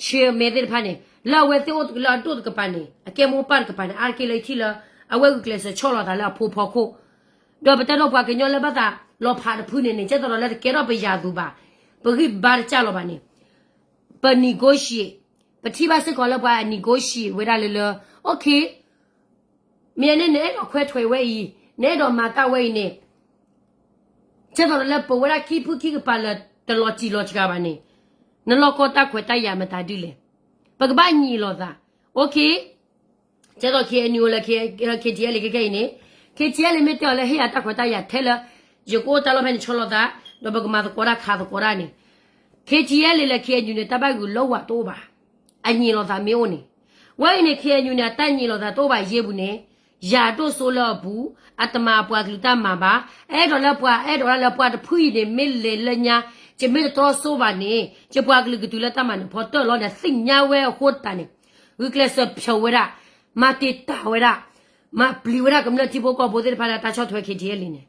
chairman သ့ၣ်တဖၣ်န့ၣ် လၢအဝဲသ့ၣ်အိၣ်လၢအဒိၣ်တကပၤန့ၣ် အကဲမိၢ်ပၢ်တကပၤန့ၣ် အါတက့ၢ်လၢယထံၣ်လၢ အဝဲဂုာ်ကျဲးစၢးဆီၣ်လီၤသးလၢအဖိဖီခိၣ်, ဒီးပတဲဒိပှၤကညီလၢဘၣ်သးလီၤဖးတဖုန့ၣ်န့ၣ် ကဲသိးဒီးလၢတကဲထီၣ်ပယၤသူၣ်ဘၣ်, ပဂံၢ်ဘါတစၢ်လီၤဘၣ်န့ၣ် ပ negotiate, ပထံၣ်ဘၣ်စ့ၢ်ကီးလၢပှၤ negotiate ဝဲဒၣ်လၢလၢ okay, မ့ၢ်န့ၣ် နအဲၣ်ဒိးခွဲးထွဲးဝဲအံၤ, နအဲၣ်ဒိးမၤတၢ်ဝဲအံၤန့ၣ်, ကဲသိးဒီးလၢပဝဲဒၣ်ခံဖုခံကပၤလၢာ် တလီၤစံၣ်လီၤစှၤဘၣ်န့ၣ်, နလီၢ်ကီတၢ်ခွဲးတၢ်ယာ်မတၤဒ်လဲၣ်. ပကဘၣ်ညံးလိာ်သး, okay, ကဲသိး KNU လၢ KTLA ကဲကဲအံၤန့ၣ်, KTLA မ့ၢ်တဲအီၤလၢဟ့ၣ်ယၤတၢ်ခွဲးတၢ်ယာ်ထဲလၢ ယကအိၣ်တၢ်လီၢ်ဖဲန့ၣ်ဆီလီၤသး, ဒီးပကမၤသကိးတၢ်ခးသကိးတၢ်န့ၣ်, KTLA လၢ KNU န့ၣ် တၢ်ဘၣ်ဂုာ်လၢဝၤတအိၣ်ဘၣ်, အညံးလိာ်သးမ့ၢ်အိၣ်န့ၣ်, ဝဲအံၤန့ၣ် KNU န့ၣ် အတၢ်ညံးလိာ်သးတအိၣ်ဘၣ်ယ့ၢ်ပူၤန့ၣ်, ယၤဒိၣ်စိလၢအပူၤ, အတမၤပှၤကလုာ်တၢ်မၤဘၣ်, အဲၣ်ဒိးလၢပှၤအဲၣ်ဒိးဒၣ်လၢပှၤတဖုအံၤန့ၣ် မ့ၢ်လဲၤလၢညါ, ယမ့ၢ်တတြီစိဘၣ်န့ၣ် ယပှၤကလုာ်ကတုၤလၢတၢ်မၤနၢၤဖီတၢၣ်လီၤန့ၣ် သ့ၣ်ညါဝဲအဃိတးန့ၣ်, ဂုာ်ကျဲးစၢးဖျိးဝဲဒၣ်, မၤတံာ်တာ်ဝဲဒၣ်, မၤပျံၤဝဲဒၣ်ကမျၢၢ်ထံဖိကီၢ်ဖိသ့ၣ်တဖၣ်လၢတၢ်ဆီၣ်ထွဲ KTLA န့ၣ်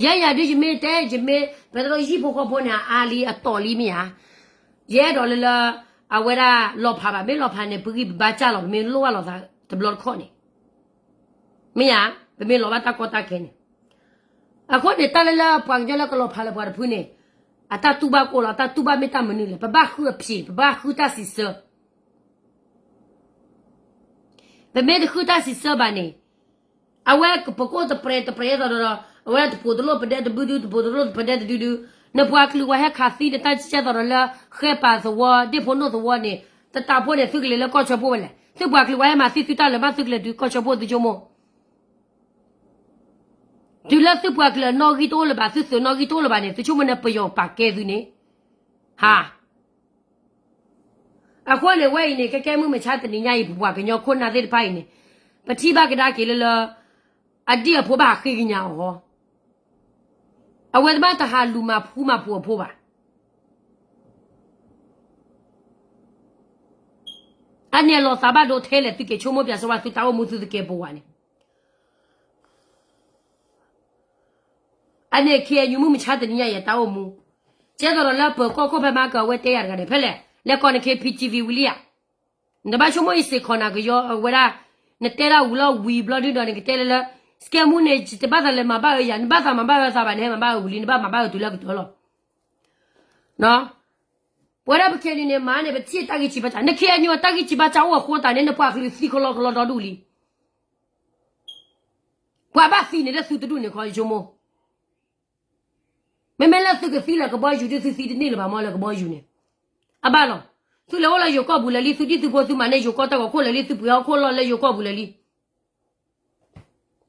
ယဲယၤဒုးယမ့ၢ်တဲ ယမ့ၢ် ပတရၢယံၣ်ဖိဃီဖိန့ၣ် အအါလံအတီၢ်လံမ့ၢ်ဧါ, ယအဲၣ်ဒိးလၢလၢ အဝဲဒၣ်လီၤဖးဘၣ် မ့ၢ်လီၤဖးန့ၣ် ပဂံၢ်ပဘါစၢ်လီၤ ပမ့ၢ်လိၣ်ဘၣ်လိာ်သးတဘျီတခီၣ်န့ၣ်, မ့ၢ်ဧါ, ပမ့ၢ်လီၤဘၣ်တၢ်ကီတၢ်ခဲန့ၣ်, အဃိန့ၣ် တၢ်လၢလၢပှၤကညီလၢကလီၤဖးလၢပှၤတဖုန့ၣ်, အတၢ်တူၢ်ဘၣ်ကအိၣ်လီၤ အတၢ်တူၢ်ဘၣ်မ့ၢ်တၢ်မနုၤလဲၣ် ပဘၣ်ဃုအဖြေ ပဘၣ်ဃုတၢ်စံးဆၢ ပမ့ၢ်တဃုတၢ်စံးဆၢဘၣ်န့ၣ်, အဝဲပကအိၣ်တပြဲၤတပြဲၤသိးဒီး အဝဲတပိၤတလိၣ်ပဒဲတဘုဒု တပိၤတလိၣ်ပဒဲတဒုဒု, နပှၤကလုာ်ဝဲဟဲခးသံနတၢ်ကဲသိးဒီးလၢ ဃဲပာ်သဝီ ဒ့ၣ်ဖိနိၣ်သဝီန့ၣ်, တတးဖိန့ၣ် သုကလဲၤလၢကီၢ်ဆၢဖိဝဲလဲၣ်, သုပှၤကလုာ်ဝဲဟဲမၤသံသုတၢ်လၢာ်မး သုကလဲၤတုၤကီၢ်ဆၢဖိသုဆိကမိၣ် တုၤလၢသုပှၤကလုာ်အနီၣ်ဂံၢ်တအိၣ်လၢၤဘၣ် သုသုးနီၣ်ဂံၢ်တအိၣ်လၢၤဘၣ်န့ၣ် သုဆိကမိၣ်န့ၣ် ပယီၤပာ်ကဲသုန့ၣ်, ဟါ အဃိန့ၣ် ဝဲအံၤန့ၣ် ကဲကဲမုၢ်မဆါတနံၤညါအံၤ ပပှၤကညီခိၣ်နၢ်သ့ၣ်တဖၣ်အံၤန့ၣ်, ပထံၣ်ဘၣ်ကဒါက့ၤလၢလၢ အဒံၣ်အဖိဘၣ်ဟးဃ့ကညးအီၤ, အဝဲတဘၣ်တဟးလူၤမၤဖှူမၤဖှိးအဖိဘၣ်. အန့ၣ်အလီၤသးဘၣ်ဒိထဲလဲၣ် သုက့ၤဆိကမိၣ်ပၠးစၢၤဝဲသုတၢ်အိၣ်မူသုတကဲပဝးန့ၣ် အန့ၣ် KNU မုၢ်မဆါတနံၤညါအံၤအတၢ်အိၣ်မူ, ကဲသိးဒီးလၢပၢၤကီၢ်ခိၣ်ဖဲမၤကၤအဝဲတဲယၤတဂၤန့ၣ် ဖဲလဲၣ် လဲၤကိးန K P T V ဝံၤလံဧါ, နတဘၣ်ဆိကမိၣ်အံၤစ့ၢ်ကီးနကယီအဝဲဒၣ်, နတဲဒၣ်ဝံၤလီၤဝံၤဘျီဒုဒီးနကတဲလၢလၢ, စကဲမူန့ၣ် တဘၣ်သးလဲၤမၤဘၣ်အၢယၤ နဘၣ်သးမၤဘၣ်အၢသးဘၣ် နဟဲမၤဘၣ်အၢဝံၤလံ နဘၣ်မၤဘၣ်အၢတုၤလၢကတၢၢ်လီၤ. ပဝဲဒၣ်ပ KNU န့ၣ် မၤန့ၣ် ပထံၣ်တၢ်ဂံၢ်စံးဘါစၢ် န KNU အတၢ်ဂံၢ်စံးဘါစၢ်အိၣ်အဃိသတးန့ၣ် နပှၤကလုာ်သံကလီကလီဒီဒူၣ်လံ. ပှၤဘၣ်သံန့ၣ်လၢသုတဒူၣ်န့ၣ်ခီယဆိကမိၣ်, မ့မ့ၢ်လၢသုကသံလၢကဘီယူၤဒ်သုသံတန့ၢ်လၢၤဘၣ်မ့ၢ်လၢကဘီယူၤန့ၣ်, အဘၣ်လီၤ, သုလဲၤအိၣ်လၢယိၤကီၢ်ပူၤလၢာ်လံ သုဒ်သုဖိသုမၤန့ၢ်ယိၤကီၢ်တၢ်ဂီၤခိၣ်လၢာ်လံ သုပှ့ၤဟီၣ်ခိၣ်လီၢ်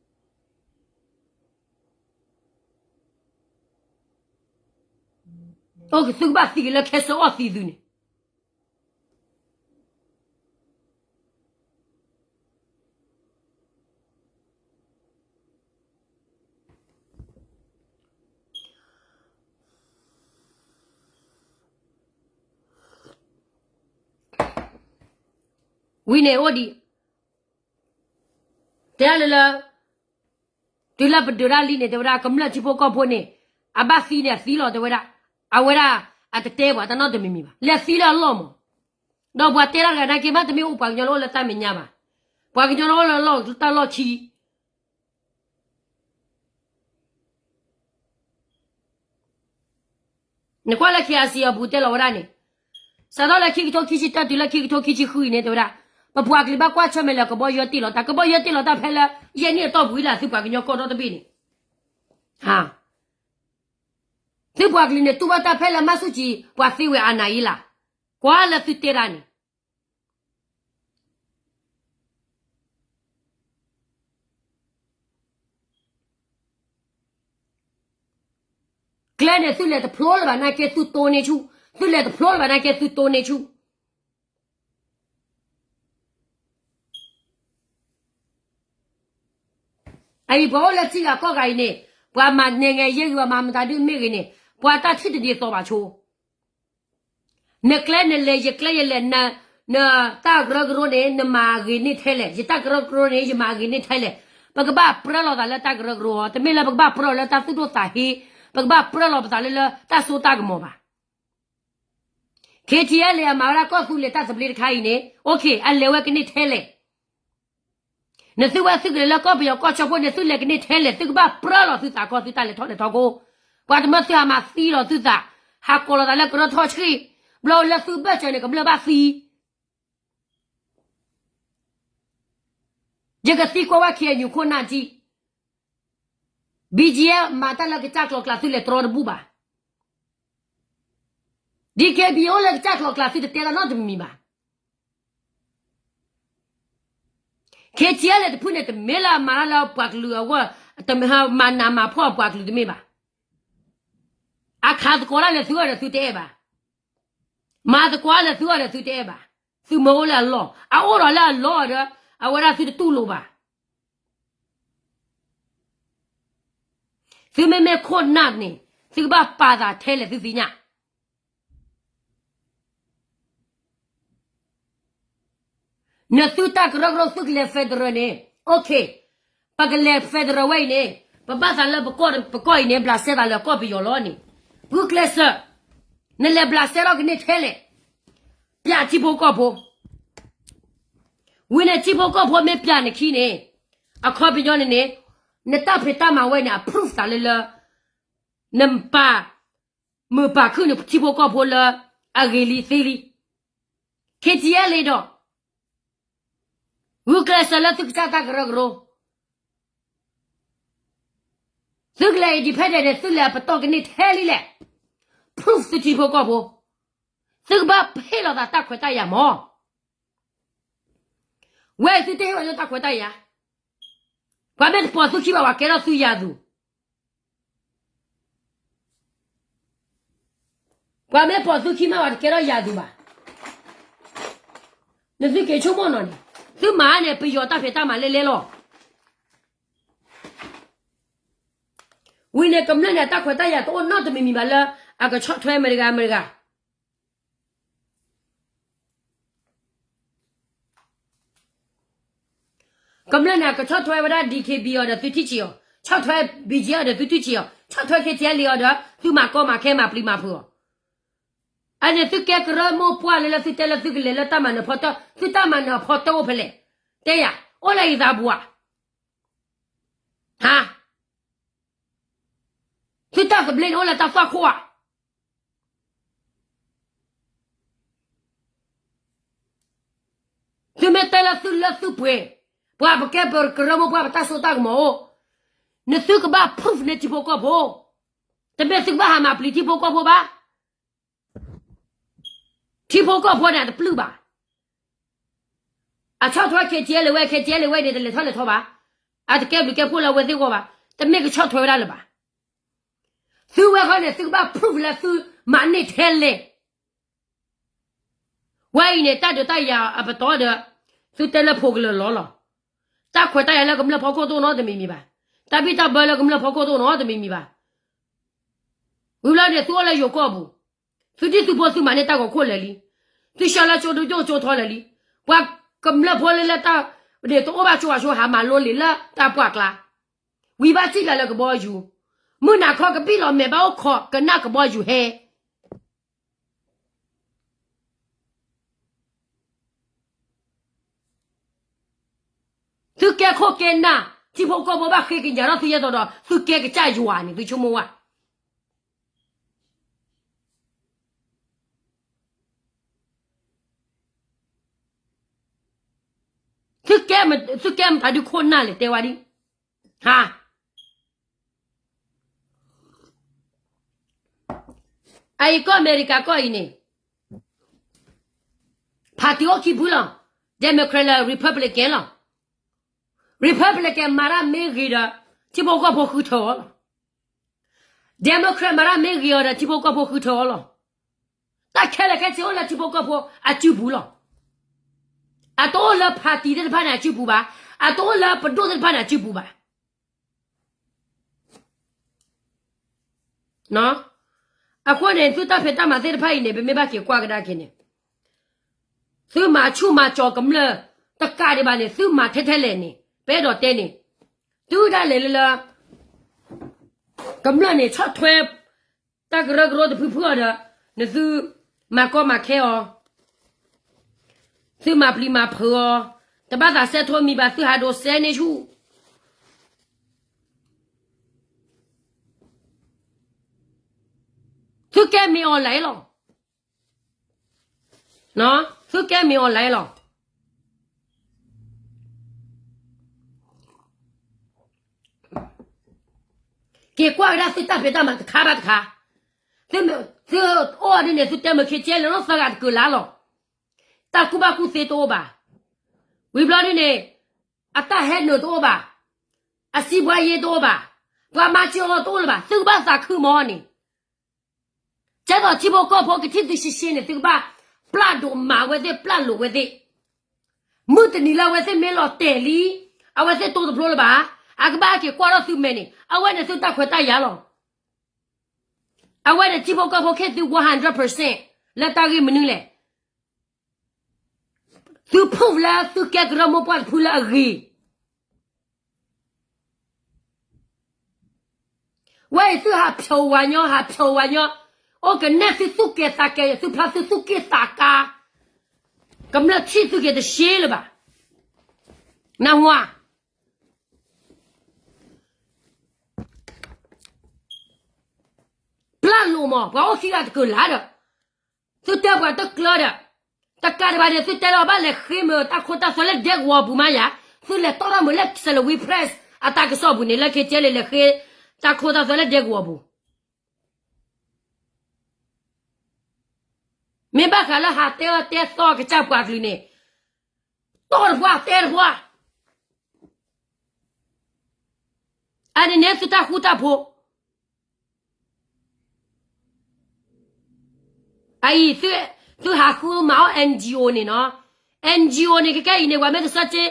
လၢယိၤကီၢ်ပူၤလၢာ်လံ. အိၣ်က့ၤ သုကဘၣ်သံက့ၤလၢခဲစၢအီၣ်သံသုန့ၣ် ဝံၤန့ၣ်အိၣ်ဒံး, တဲဒၣ်လၢလၢ တုၤလၢပဒုးတၢ်လံန့ၣ် တဲဝဲဒၣ် ကမျၢၢ်ထံဖိကီၢ်ဖိန့ၣ် အဘၣ်သံန့ၣ်အသံလီၤ တဲဝဲဒၣ်, အဝဲဒၣ်အတတဲပှၤတၢ်နီတမံၤမံၤဘၣ် လဲၤသံလၢအလီၢ်မး, ဒီးပှၤတဲတၢ်တဂၤနာ်က့ မ့တမ့ၢ်အိၣ်ပှၤကညီလၢအိၣ်လၢတၢ်မဲာ်ညါဘၣ်, ပှၤကညီလၢအိၣ်လၢတၢ်လီၢ်ခံ နကွၢ်လၢ KIC အပူၤတဲလီၤဝဲဒၣ်န့ၣ်, စးထီၣ်လၢခံကထိခံဆံတၢ တုၤလၢခံကထိခံဆံဃုအံၤန့ၣ် တဲဝဲဒၣ်, ပပှၤကလုာ်ဘၣ်ကွၢ်ဆၢၣ်မဲာ်လၢကဘီယူၤတ့ၢ်လီၤတၢ်, ကဘီယူၤတ့ၢ်လီၤတၢ်ဖဲလၢ ယဲၢ်နံၣ်အတီၢ်ပူၤလၢသုပှၤကညီကီၢ်ဒီတဘ့ၣ်န့ၣ်, ဟါ သုပှၤကလုာ်န့ၣ် တူၢ်ဘၣ်တၢ်ဖဲလၢမၤဆူၣ်ကံ ပှၤသ့ဝဲအနၢ်အံၤလၢ်, ကွၢ်လၢသုတဲဒၣ်န့ၣ် ကျဲန့ၣ် သုလဲၤတဖျိလၢၤဘၣ်နာ်က့သုတိၢ်န့ၢ်ဆူၣ်, သုလဲၤတဖျိလၢၤဘၣ်နာ်က့သုတိၢ်န့ၢ်ဆူၣ်. အအံၤပှၤအိၣ်လၢထံဂၤကီၢ်ဂၤအံၤန့ၣ်, ပှၤမၤနဲၣ်ငဲၤယဲဂ့ၤ ပှၤမၤမတၤဒုမ့ၢ်ဂ့ၤန့ၣ်, ပှၤတၢ်ထံၣ်တဒ်သိးဘၣ်ဆိ နကျဲနလဲၤ ယကျဲယလဲၤ, နတၢ်ကရၢကရိန့ၣ် နမၤအဂ့ၤန့ၢ်ထဲလဲၣ်, ယတၢ်ကရၢကရိန့ၣ် ယမၤအဂ့ၤန့ၢ်ထဲလဲၣ်. ပကဘၣ်ပြၢလီၤသးလၢတၢ်ကရၢကရိ, တမ့ၢ်လၢပကဘၣ်ပြၢလၢတၢ်သူၣ်ဒိၣ်သးဟ့, ပကဘၣ်ပြၢလီၤပသးလၢလၢတၢ်စိတၢ်ကမီၤဘၣ်. ခ့ထံအဲလ့ၣ် အမၤဝဲဒၣ်ကီၢ်သူလ့ၤတၢ်သဘျ့တခါအံၤန့ၣ် okay အလဲၤဝဲကန့ၢ်ထဲလဲၣ်. နသုဝဲသုကလဲၤလၢကီၢ်ပယီၤကီၢ်ဆၢဖိန့ၣ် သုလဲၤကန့ၢ်ထဲလဲၣ်, သုကဘၣ်ပြၢလီၤသုသးခီသုတၢ်လဲၤထီၣ်လဲၤထီကိၣ်, ပှၤတမၢသုဟးမၤသံလီၤသုသး, ဟးကိးလီၤသးလၢကရၢထီၣ်ဆှံ, ဘျီလၢသုဘၢၣ်စၢၤန့ၣ် ကမျၢၢ်ဘၣ်သံ ယကသံကွၢ်ဝဲ ခ့ၣ်အဲၣ်ယူၣ် ခိၣ်နၢ်ထံ, BGF မၤတၢ်လၢကစၢ်ကျီၤကျါ သုလဲၤတြီတဘူၣ်ဘၣ်. DKBA အိၣ်လၢကစၢ်ကျီၤကျါသုတတဲတၢ်နီတမံၤမံၤဘၣ်. ခ့ၣ်ထံအဲလ့ၣ်တဖုန့ၣ် တမ့ၢ်လၢအမၤတၢ်လၢပှၤကလုာ်အဂီၢ်, မၤနးမၤဖှီၣ်ပှၤကလုာ်တမ့ၢ်ဘၣ်. အခးသကိးတၢ်လၢသုဂီၢ်ဒီးသုတအဲၣ်ဘၣ်. မၤသကိးတၢ်လၢသုဂီၢ်ဒီးသုတအဲၣ်ဘၣ်. သုမ့ၢ်အိၣ်လၢအလီၢ်, အအိၣ်ဒီးလၢအလီၢ်ဒီး အဝဲဒၣ်သုတတူၢ်လိာ်ဘၣ်. သုမ့မ့ၢ်ခိၣ်နၢ်န့ၣ် သုကဘၣ်ပာ်သးထဲလဲၣ်သုသ့ၣ်ညါ. နသုတၢ်ကရၢကရိသုကလဲၤ federal န့ၣ် okay, ပကလဲၤ federal ဝဲအံၤန့ၣ် ပဘၣ်သးလၢပကီၢ်အံၤန့ၣ် ဘျးစဲသးလၢကီၢ်ပယီၤလီၤန့ၣ်, ဂုာ်ကျဲးစၢး, နလဲၤဘျးစဲထီၣ်ကန့ၢ်ထဲလဲၣ်, ပျးထံဖိကီၢ်ဖိ ဝံၤန့ၣ်ထံဖိကီၢ်ဖိမ့ၢ်ပျးနခံန့ၣ်, အခီပညီန့ၣ်န့ၣ်, နတၢ်ဖံးတၢ်မၤဝဲန့ၣ် အ proof သးလၢလၢ, နပာ်မုာ်ပာ်ခုၣ်န့ၣ်ထံဖိကီၢ်ဖိလၢအဂ့ၤလံသ့လံ. ခ့ထံအဲလ့ၣ်ဒီး ဂုာ်ကျဲးစၢးလၢသုကစၢ်တၢ်ကရၢကရိ, သုကလဲၤ independent န့ၣ် သုလဲၤပတီၢ်ကန့ၢ်ထဲလံလဲၣ်, proof သုထံဖိကီၢ်ဖိ, သုကဘၣ်ဟ့ၣ်လီၤသးတၢ်ခွဲးတၢ်ယာ်မး. ဝဲသုတဟ့ၣ်ဝဲဒၣ်တၢ်ခွဲးတၢ်ယာ်, ပှၤမ့ၢ်တပိာ်သုခံဘၣ် ပှၤကဲထီၣ်သုယၤသူၣ်, ပှၤမ့ၢ်ပိာ်သုခံမး ပှၤတကဲထီၣ်ယၤသူၣ်ဘၣ်. နသုက့ၤဆိကမိၣ်နီၤန့ၣ်, သုမၤန့ၣ် ပယီၤတၢ်ဖံးတၢ်မၤလဲၣ်လဲၣ်လီၤ. ဝံၤန့ၣ်ကမျၢၢ်န့ၣ် အတၢ်ခွဲးတၢ်ယာ်တအိၣ်နီတမံၤမံၤဘၣ်လၢ အကဆီၣ်ထွဲမတၤတဂၤမတၤတဂၤ ကမျၢၢ်န့ၣ် အကဆီၣ်ထွဲဝဲဒၣ် DKBA အီၤဒီးသုထံၣ်ဆံးအီၤ, ဆီၣ်ထွဲ BGF အီၤဒီးသုထံၣ်ဆံးအီၤ, ဆီၣ်ထွဲ ခ့ထံအဲလ့ၣ် အီၤဒီး သုမၤကီမၤခဲမၤပျံၤမၤဖုးအီၤ. အန့ၣ်သုကဲကရၢမိၢ်ပှၢ်လၢလၢသုတဲလၢ သုကလဲၤလၢတၢ်မၤနၢၤဖီတၢၢ်, သုတၢ်မၤနၢၤအဖီတၢၢ်အိၣ်ဖဲလဲၣ်, တဲယၤ, အိၣ်လၢယသးပူၤဧါ. ဟါ, သုတၢ်သဘျ့န့ၣ်အိၣ်လၢတၢ်သွၣ်ခိၣ်ဧါ. သုမ့ၢ်တဲလၢသုလၢသုပှဲၤ, ပှၤပကဲပကရၢမိၢ်ပှၢ်ပတၢ်စိတၢ်ကမီၤအိၣ်, နသုကဘၣ် proof န့ၢ်ထံဖိကီၢ်ဖိ, တမ့ၢ်သုကဘၣ်ဟးမၤပျံၤထံဖိကီၢ်ဖိဘၣ်. ထံဖိကီၢ်ဖိန့ၣ်တပျုၢ်ဘၣ်. အဆီၣ်ထွဲ ခ့ထံအဲလ့ၣ်ဝဲ, ခ့ထံအဲလ့ၣ်ဝဲန့ၣ် တလဲၤထီၣ်လဲၤထီဘၣ်, အတကဲဘျုးကဲဖှိၣ်လၢအဝဲသ့ၣ်အဂီၢ်ဘၣ်, တမ့ၢ်ကဆီၣ်ထွဲဝဲဒၣ်လၢၤဘၣ်. သုဝဲဃီန့ၣ် သုကဘၣ် proof လၢသုမၤန့ၢ်ထဲလဲၣ်. ဝဲအံၤန့ၣ် တၢ်ဒုးတၢ်ယၤအပတီၢ်ဒီး သုတဲလၢဖိကလၢာ်လီၤလီၤ. တၢ်ခွဲးတၢ်ယာ်လၢကမျၢၢ်ဖီခိၣ်တအိၣ်နီတမံၤမံၤဘၣ်. တၢ်ဘံၣ်တၢ်ဘၢလၢကမျၢၢ်ဖီခိၣ်တအိၣ်နီတမံၤမံၤဘၣ်. ဝံၤလီၤန့ၣ် သုအိၣ်လၢယိၤကီၢ်ပူၤ, သုဒ်သုဖိသုမၤန့ၢ်တၢ်ဂီၤခိၣ်လၢာ်လံ. သုဆှၢလၢကၠိဒိၣ်ကၠိထီလၢာ်လံ. ပှၤကမျၢၢ်ဖိလၢလၢတၢ်ဒုးတအိၣ်ဘၣ်ကၠိဘၣ်ဆိ ဟးမၤလိလံာ်လၢတၢ်ပှၢ်ကျါ, ဝံၤဘၣ်စံၣ်လၢကဘီယူၤ, မုၢ်နၤခီကဘံၣ်လီၤမဲာ်ဘၣ်အိၣ်ခိးကနၣ်ကဘီယူၤဟဲ သုကဲခိၣ်ကဲနၢ်, ထံဖိကီၢ်ဖိဘၣ်ဃ့ကညးထီၣ်သုယဲၢ်သိးဒီး သုကဲကစၢ်ယွၤန့ၣ် သုဆိကမိၣ်ဝဲ. သုကဲမတၤဒုခိၣ်နၢ်လဲၣ် တဲဝဲဒ်, ဟါ. အအံၤကီၢ်အမဲရကၤကီၢ်အံၤန့ၣ် ဖါတံၢ်အိၣ်ခံဖုလီၤ, Democrat လၢ Republican လီၤ. Republican မၤတၢ်မ့ၢ်ဂ့ၤဒီး ထံဖိကီၢ်ဖိဃုထၢအီၤလီၤ. Democrat မၤတၢ်မ့ၢ်ဂ့ၤအီၤဒီး ထံဖိကီၢ်ဖိဃုထၢအီၤလီၤ. တၢ်ခဲလၢာ်ခဲဆ့အိၣ်လၢထံဖိကီၢ်ဖိအစုပူၤလီၤ. အတအိၣ်လၢဖါတံၢ်သ့ၣ်တဖၣ်န့ၣ်အစုပူၤဘၣ်, အတအိၣ်လၢပဒိၣ်သ့ၣ်တဖၣ်န့ၣ်အစုပူၤဘၣ်. အဃိန့ၣ် သုတၢ်ဖံးတၢ်မၤသ့ၣ်တဖၣ်အံၤန့ၣ် ပမ့ၢ်ဘၣ်က့ၤကွၢ်ကဒါက့ၤန့ၣ် သုမၤဆူၣ်မၤစီၤကမျၢၢ်တကးဒံးဘၣ်န့ၣ် သုမၤထဲထဲလဲၣ်န့ၣ် ပအဲၣ်ဒိးတဲန့ၣ် တုၤဒၣ်လဲာ်လၢလၢ ကမျၢၢ်န့ၣ် ဆီၣ်ထွဲ တၢ်ကရၢကရိတဖုဖုအီၤဒီး နသုမၤကီမၤခဲအီၤ, သုမၤပျံၤမၤဖုးအီၤ, တဘၣ်သးစဲထိမံၤဘၣ် သုဟးဒိးစဲန့ၢ်ဆူၣ် သုကဲမ့ၢ်အီၤလဲၣ်လီၤ. သုကဲမ့ၢ်အီၤလဲၣ်လီၤ. က့ၤကွၢ်ကဒါသုတၢ်ဖံးတၢ်မၤတခါဘၣ်တခါ, သုအိၣ်ဒ်န့ၣ် သုတဲမ့ၢ်ခ့ကဲလၢနီၢ်သၢဂၤတကၢၢ်လၢ်လီၤ. တၢ်ကူၣ်ဘၣ်ကူၣ်သ့တအိၣ်ဘၣ်. ဝံၤဘျီဒ်န့ၣ် အတၢ်ဟဲနုာ်တအိၣ်ဘၣ်. အစံးဘှါယ့တအိၣ်ဘၣ်. ပှၤမၤစၢၤအီၤတအိၣ်လၢၤဘၣ်. သုကဘၣ်သးခုမီၤန့ၣ် ကဲသိးထံဖိကီၢ်ဖိကထံၣ်သုရှဲရှဲန့ၣ် သုကဘၣ်ပျၢ်ဒိၣ်မးအဝဲသ့ၣ် ပျၢ်လိာ်ဝဲသ့ၣ်, မုၢ်တနံၤလၢအဝဲသ့ၣ်မ့ၢ်လီၤတဲာ်လံ, အဝဲသ့ၣ်တိတဖျိလၢၤဘၣ်, အကဘၣ်ဟဲက့ၤကွၢ်ထီၣ်သုမဲာ်န့ၣ် အဝဲန့ၣ်သုတၢ်ခွဲးတၢ်ယာ်လီၤ. အဝဲန့ၣ်ထံဖိကီၢ်ဖိခဲသု one hundred percent လၢတၢ်ဂ့ၢ်မနုၤလဲၣ်. သု prove လၢသုကဲကရၢမိၢ်ပှၢ်တဖုလၢအဂ့ၤ ဝဲအံၤသုဟးဖျိးဝၤညီ ဟးဖျိးဝၤညီ, အိၣ်ကနဲၣ်သုသူၣ်က့ၤသးက့ၤ သုဖျါသုသူၣ်က့ၤသးကါ, ကမျၢၢ်ထံၣ်သုက့ၤတရှဲလၢၤဘၣ်. နၢ်ဟူဧါ. ပျၢ်လိာ်မး ပှၤအိၣ်ခံဂၤတကၢၢ်လၢ်ဒီး သုတဲပှၤတကျၢၤဒီး တကးဒံးဘၣ်န့ၣ် သုတဲလီၤဘၣ်လဲၤဃ့မ့ၢ်တၢ်ခိတၢ်သွဲလၢဒဲကဝီၤပူၤမးယၤ, သုလဲၤတီၢ်ထီၣ်မ့ၢ်လၢ Salween Press အတၢ်ကစီၣ်ပူၤန့ၣ် လၢ ခ့ကဲလ့ လဲၤဃ့တၢ်ခိတၢ်သွဲလၢဒဲကဝီၤပူၤ မ့ၢ်ဘၣ်ဃးလၢဟးတဲအီၣ်တဲသီကစၢ်ပှၤကလုာ်န့ၣ်, တီၢ်တပှၢ်တဲတပှၢ်, အန့ၣ်န့ၣ်သုတၢ်ဃူတၢ်ဖိး, အအံၤ, သုဟးဃုမၤအီၣ် NGO န့ၣ်နီၤ, NGO န့ၣ် ခဲကဲအံၤန့ၣ် ပှၤမ့ၢ်တဆၢ,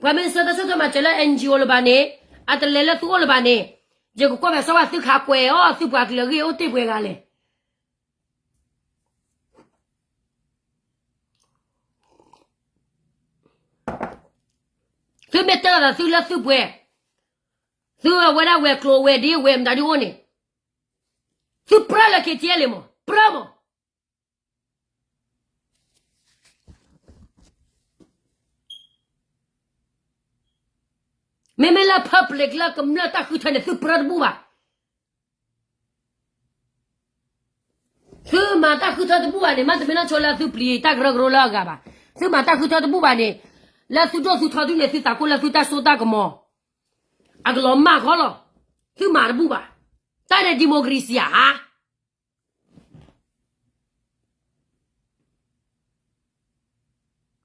ပှၤမ့ၢ်တဆၢတၢ်ဆၢထၢၣ်မၤစၢၤလၢ NGO လၢၤဘၣ်န့ၣ်, အတလဲၤလၢသုအိၣ်လၢၤဘၣ်န့ၣ်, ယကကွၢ်ဖဲစီၤဝါ သုခးကွဲးအီၣ်သုပှၤကလုာ်အဂ့ၢ်အိၣ်တ့ၢ်ပှဲၤဂၤလဲၣ်. သုမ့ၢ်တဲလီၤသးသုလၢသုပှဲၤ, သုဝဲဒၣ်ဝဲၤကျိၤဝဲၤဒ့ဝဲၤမတၤဒ်အိၣ်န့ၣ်, သုပြၢလၢ ခ့ကဲလ့ မး, ပြၢမး. မ့မ့ၢ်လၢ public လၢကမျၢၢ်တၢ်ဃုထၢန့ၣ် သုပြၢတဘူၣ်ဘၣ်. သုမၤတၢ်ဃုထၢတဘူၣ်ဘၣ်န့ၣ် မ့တမ့ၢ်နီၢ်ဆိလၢသုပျံၤတၢ်ကရၢကရိလၢအဂၤဘၣ်. သုမၤတၢ်ဃုထၢတဘူၣ်ဘၣ်န့ၣ်, လၢသုဒိၣ်သုထီဒုန့ၣ် သုသးကိၢ်လၢသုတၢ်စိတၢ်ကမီၤ, အကလီၤမၢ်ဃီလီၤ. သုမၤတဘူၣ်ဘၣ်. တၢ်န့ၣ် democracy ဧါ.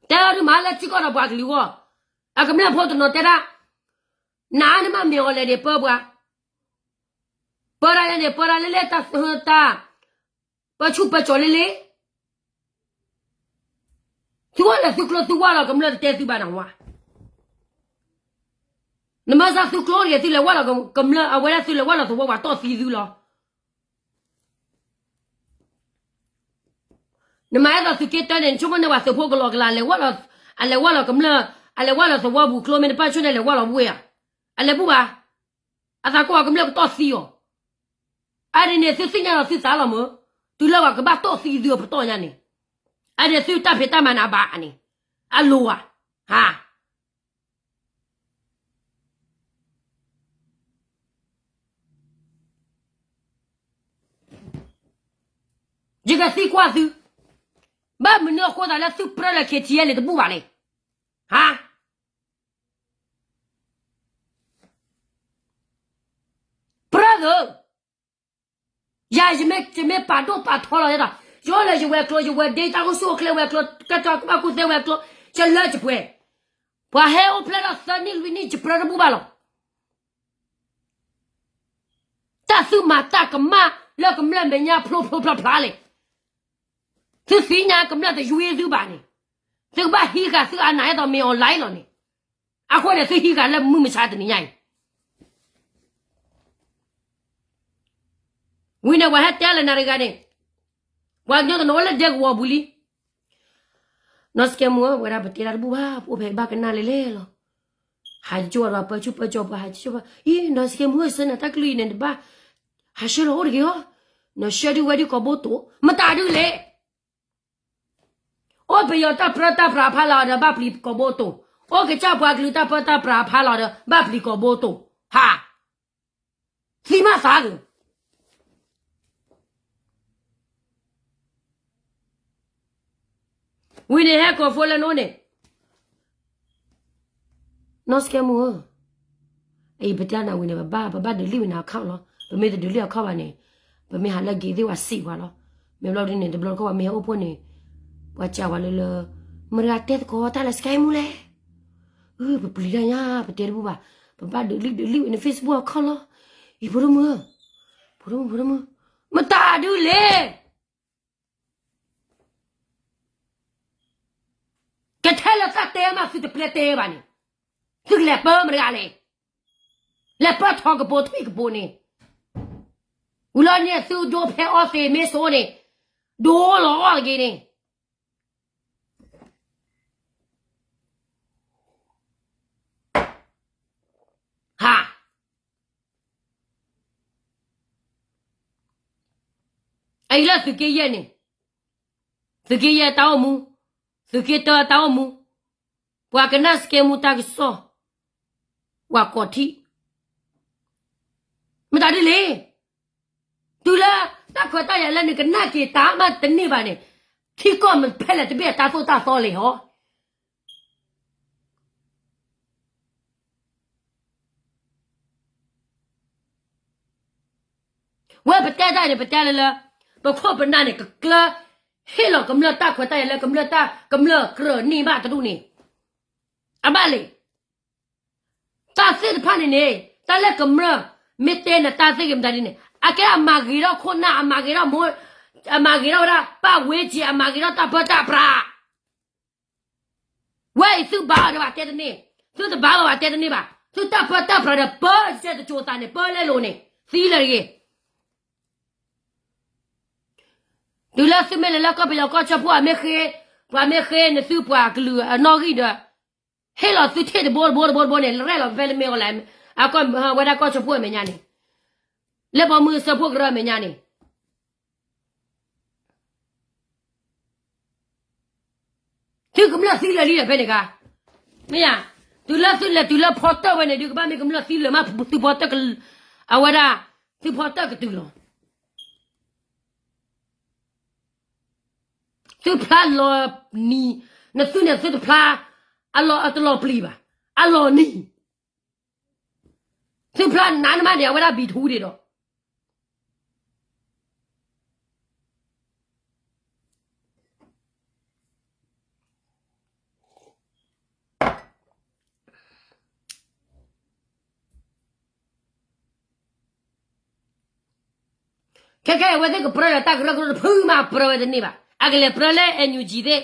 တဲလီၤဒုးမးလၢထံကီၢ်ဒီးပှၤကလုာ်အဂီၢ်, အကမျၢၢ်ဖိတနီၤတဲဒၣ်, နၤန့ၣ်မ့ၢ်မ့ၢ်အီၤလဲၣ်န့ၣ် ပၢပှၤ, ပၢတၢ်လဲၣ်န့ၣ် ပၢတၢ်လဲၣ်လဲၣ်တၢ်, ပၢဆူၣ်ပၢကၠီၤလဲၣ်လဲၣ်. သုအိၣ်လၢသုကျိသုဝၢ်လီၤ ကမျၢၢ်တတဲသုဘၣ်နဝါ. နမ့ၢ်စၢ်သုကျိန့ၣ် သုလဲၤဝၢ်လီၤကမျၢၢ် အဝဲဒၣ်သုလဲၤဝၢ်လီၤသဝီပှၤတီၢ်သံသုလီၤ. နမ့ၢ်အဲၣ်ဒိးသုးက့တၢန့ၣ် နဆိကမိၣ်န့ၢ်ပှၤသုးဖိကလီကလီ အလဲၤဝၢ်လီၤကမျၢၢ်, အလဲၤဝၢ်လီၤသဝီပူၤကျိမ့ၢ်တပၣ်ဆိၣ်န့ၣ် လဲၤဝၢ်လီၤဘှ့ၣ်ဧါ. အလဲၤဘူၣ်ဘၣ်. အသးကိၢ်အီၤကမျၢၢ်ကတီၢ်သံအီၤ. အါဒ်န့ၣ် သုသ့ၣ်ညါလီၤသုသးလီၤမၢ်, တုၤလၢပှၤကဘၣ်တီၢ်သံသုအပတီၢ်ညါန့ၣ်, အါဒ်န့ၣ် သုတၢ်ဖံးတၢ်မၤနၤဘၣ်န့ၣ်, အလိၤဧါ, ဟါ. ယကသံကွၢ်သု, ဘၣ်မနုၤအဃိသတးလၢသုပြၢလၢ ခ့ထံယဲလ့ တဘူၣ်ဘၣ်လဲၣ်, ဟါ. ပြၢသု ယၤယမ့ၢ်ပာ်ဒိၣ်ပာ်ထီလီၤယဲဒီး ယအိၣ်လၢယဝဲၤကျိၤ ယဝဲၤဒ့ တၢ်အိၣ်ဆူၣ်အိၣ်ချ့ဝဲၤကျိၤ ကဲထီၣ်ကဘၣ်ကူၣ်သ့ဝဲၤကျိၤ ယလၢယပှဲၤ ပှၤဟဲအိၣ်ဖျဲၣ်ထီၣ်သၢနံၣ်လွံၢ်နံၣ် ယပြၢတဘူၣ်ဘၣ်လီၤ. တၢ်သုမၤတၢ်ကမၣ်လၢကမျၢၢ်မဲာ်ညါဖျိဖျိဖျါဖျါလဲၣ်. သုသ့ၣ်ညါကမျၢၢ်တယွ့သုဘၣ်န့ၣ် သုကဘၣ်ဟံးဃာ်သုအနၢ်အဲၣ်ဒိးမ့ၢ် online လီၤန့ၣ်. အဃိန့ၣ် သုဟံးဃာ်လၢမုၢ်မဆါတနံၤညါအံၤ ဝံၤန့ၣ် ပှၤဟဲတဲလၢနၤတဂၤန့ၣ် ပှၤကညီတနီၤအိၣ်လၢဒဲကဝီၤပူၤလံ. နီၢ်စကဲမူဧၢ ဝဲဒၣ်ပတဲတၢ်တဘူၣ်ဘၣ် ပအိၣ်ဖဲဘၣ်ကနၣ်လဲၤလဲၤလီၤ. ဟးကၠိဒီးပၢဆူၣ်ပၢကၠီပှၤဟးကၠိဘၣ် အံၤ နီၢ်စကဲမူဧၢ ဆၢနၤတၢ်ကလုၢ်အံၤန့ၣ် တဘၣ် ဟးဆှၢလီၤအိၣ်တဂ့ၤအီၤ နီၢ်ဆှၢဒုးဝဲဒုးကိးဘိတိၢ် မတၤဒုးလဲၣ်. အိၣ်ပယီၤတၢ်ပြၢတၢ်ပြးဖးလီၤဒီး ဘၣ်ပျံၤကိးဘိတိၢ်, အိၣ်ကစၢ်ပှၤကလုာ်တၢ်ပြၢတၢ်ပြးဖးလီၤဒီး ဘၣ်ပျံၤကိးဘိတိၢ်, ဟး, သံမးသးဂ့ၤ. ဝံၤန့ၣ်ဟဲကိးဖိလၢနအိၣ်န့ၣ် နီၢ်စကဲမူဧၢ, အံၤပတဲနၤဝံၤန့ၣ် ပဘၣ် ပဘၣ်ဒုးလံဝံၤနၤအခီၣ်လီၤ. ပမ့ၢ်တဒုးလံအခီၣ်ဘၣ်န့ၣ် ပမ့ၢ်ဟးလၢက့ၤသ့ၣ်ပှၤစံးပှၤလီၤ. မ့ၢ်ဘျီဒ်န့ၣ် တဘျီတခီၣ်ပှၤမ့ၢ်ဟဲအိၣ်ဖှိၣ်န့ၣ် ပှၤစံးပှၤလၢလၢ မတၤတဲသကိးတၢ်လၢစကဲမူလဲၣ်. အု ပပျံၤတၢ်ညါ ပတဲတဘူၣ်ဘၣ်, ပဘၣ်ဒုးလံဒုးလံဝံၤန့ၣ် Facebook အခီၣ်လီၤ. အံၤဖိဒိၣ်မုၣ်ဧၢ, ဖိဒိၣ်မုၣ်ဖိဒိၣ်မုၣ်, မတၤဒုးလဲၣ်. ကထဲလၢတၢ်တဲမး သုတပျဲတဲဘၣ်န့ၣ်, သုကလဲၤပၢမတၤတဂၤလဲၣ်. လဲၤပၢထီကပိာ်ထွံၣ်ကပိာ်န့ၣ်, ဝံၤလီၤန့ၣ် သုဒိဖဲအီသံးမ့ၢ်စိန့ၣ်, ဒိလီၤအီၣ်တက့ၢ်န့ၣ်, ဟး အအံၤလၢသုးက့ယဲၢ်န့ၣ်, သုးက့ယဲၢ်တၢ်အိၣ်မူ, သုးက့တၢတၢ်အိၣ်မူ, ပှၤကနၣ်စကဲမူတၢ်ကစီၣ်, ပှၤကိးထံၣ်, မတၤဒ်လဲၣ်. တုၤလၢတၢ်ခွဲးတၢ်ယာ်လၢနကနၣ်က့ၤတၢ်မးတန့ၢ်ဘၣ်န့ၣ်, ထံကီၢ်မ့ၢ်ဖဲလဲၣ်တဘ့ၣ်အတၢ်သိၣ်တၢ်သီလဲၣ်ဟီ. ဝဲပတဲတၢ်န့ၣ် ပတဲလၢလၢ ပခိၣ်ပနၢ်န့ၣ် ကကျၢ ဟ့ၣ်လီၤကမျၢၢ်တၢ်ခွဲးတၢ်ယာ်လၢကမျၢၢ်တၢ် ကမျၢၢ်ကြၢးန့ၢ်ဘၣ်တဒူၣ်န့ၣ်, အဘၣ်လဲၣ်. တၢ်သ့ၣ်တဖၣ်န့ၣ်န့ၣ် တၢ်လၢကမျၢၢ် မ့ၢ်တဲနတၢ်သ့ၣ်ဂ့ၤမတၤဒ်န့ၣ် အကဲအမၤဂ့ၤထီၣ်ခိၣ်နၢ် အမၤဂ့ၤထီၣ်မိၢ်, အမၤဂ့ၤထီၣ်ဝဲဒၣ် ပၢ်ဝ့က့ၤ အမၤဂ့ၤထီၣ်တၢ်ပၢတၢ်ပြး ဝဲအံၤသုဘါအီၤဒီးဘၣ်တဲတန့ၢ်, သုတဘါဘၣ်ဘၣ်တဲတန့ၢ်ဘၣ်, သုတၢ်ပၢတၢ်ပြးဒီးပၢစဲတစိၤသးန့ၣ် ပၢလဲလိာ်န့ၣ် သံလၢာ်တဂ့ၤ. တုၤလၢသုမ့ၢ်လဲၤလၢကီၢ်ပယီၤကီၢ်ဆၢဖှိၣ် အမ့ၢ်ဃ့, ပှၤမ့ၢ်ဃ့နသုပှၤကလုာ်အနီၣ်ဂံၢ်ဒီး ဟ့ၣ်လီၤသုထံၣ်တဘိတဘိတဘိတဘိန့ၣ် လဲၤလီၤဖဲလၢမ့ၢ်အီၤလဲၣ်, အကီၢ်ဝဲဒၣ်ကီၢ်ဆၢဖှိၣ်အမဲာ်ညါန့ၣ်, လၢပှၤမုၢ်စၢဖှိၣ်ကရၢအမဲာ်ညါန့ၣ် သုကမျၢၢ်သံလၢာ်လံဒီးဖဲန့ၣ်ခါ, မ့ၢ်ဧါ, တုၤလၢသုလဲၤတုၤလၢဖီတၢၣ်ဝဲန့ၣ် ဒုးကဘၣ်မ့ၢ်ကမျၢၢ်သံလၢာ်မး သုဖီတၢၣ်က, အဝဲဒၣ်, သုဖီတၢၣ်ကတုၤလီၤ. သုဖျါလီၤနံၤ, နသုန့ၣ်သုတဖျါ, အလီၤအတလီၤပျံၤဘၣ်, အလီၤနံၤ, သုဖျါနးနမးန့ၣ် အဝဲဒၣ်ဘံၣ်ထူဒံးဒီး ခဲခဲအံၤ အဝဲသ့ၣ်ကပြၢလၢတၢ်ကရၢကရိတဖုမးပြၢဝဲတန့ၢ်ဘၣ်. အကလဲၤပြၢလၢ NUG သ့ၣ်,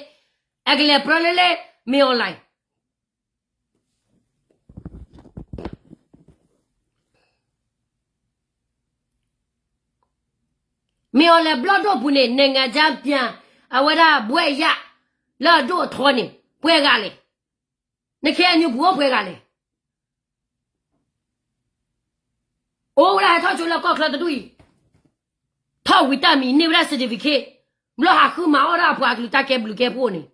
အကလဲၤပြၢလၢလၢ မ့ၢ် online မ့ၢ် online ဘျီၣ်ဒိၣ်ပူၤန့ၣ် နိုင်ငံခြားပြန် အဝဲဒၣ်ဘွဲ့ရ လၢအဒိၣ်အထီန့ၣ် ပှဲၤဂၤလဲၣ်. န KNU ပူၤအိၣ်ပှဲၤဂၤလဲၣ်. အိၣ်ဝဲဒၣ်ဟဲထီၣ်ဆိလၢကီၢ်ချၢတဒူၣ်အံၤ, ထီၣ်ဝံၤတၢ်မံၤန့ၢ်ဝဲဒၣ် certificate, ဘျီဟးဃုမၤအီၣ်ဒၣ်အပှၤကလုာ်တၢ်ကဲဘျုးကဲဖှိၣ်န့ၣ်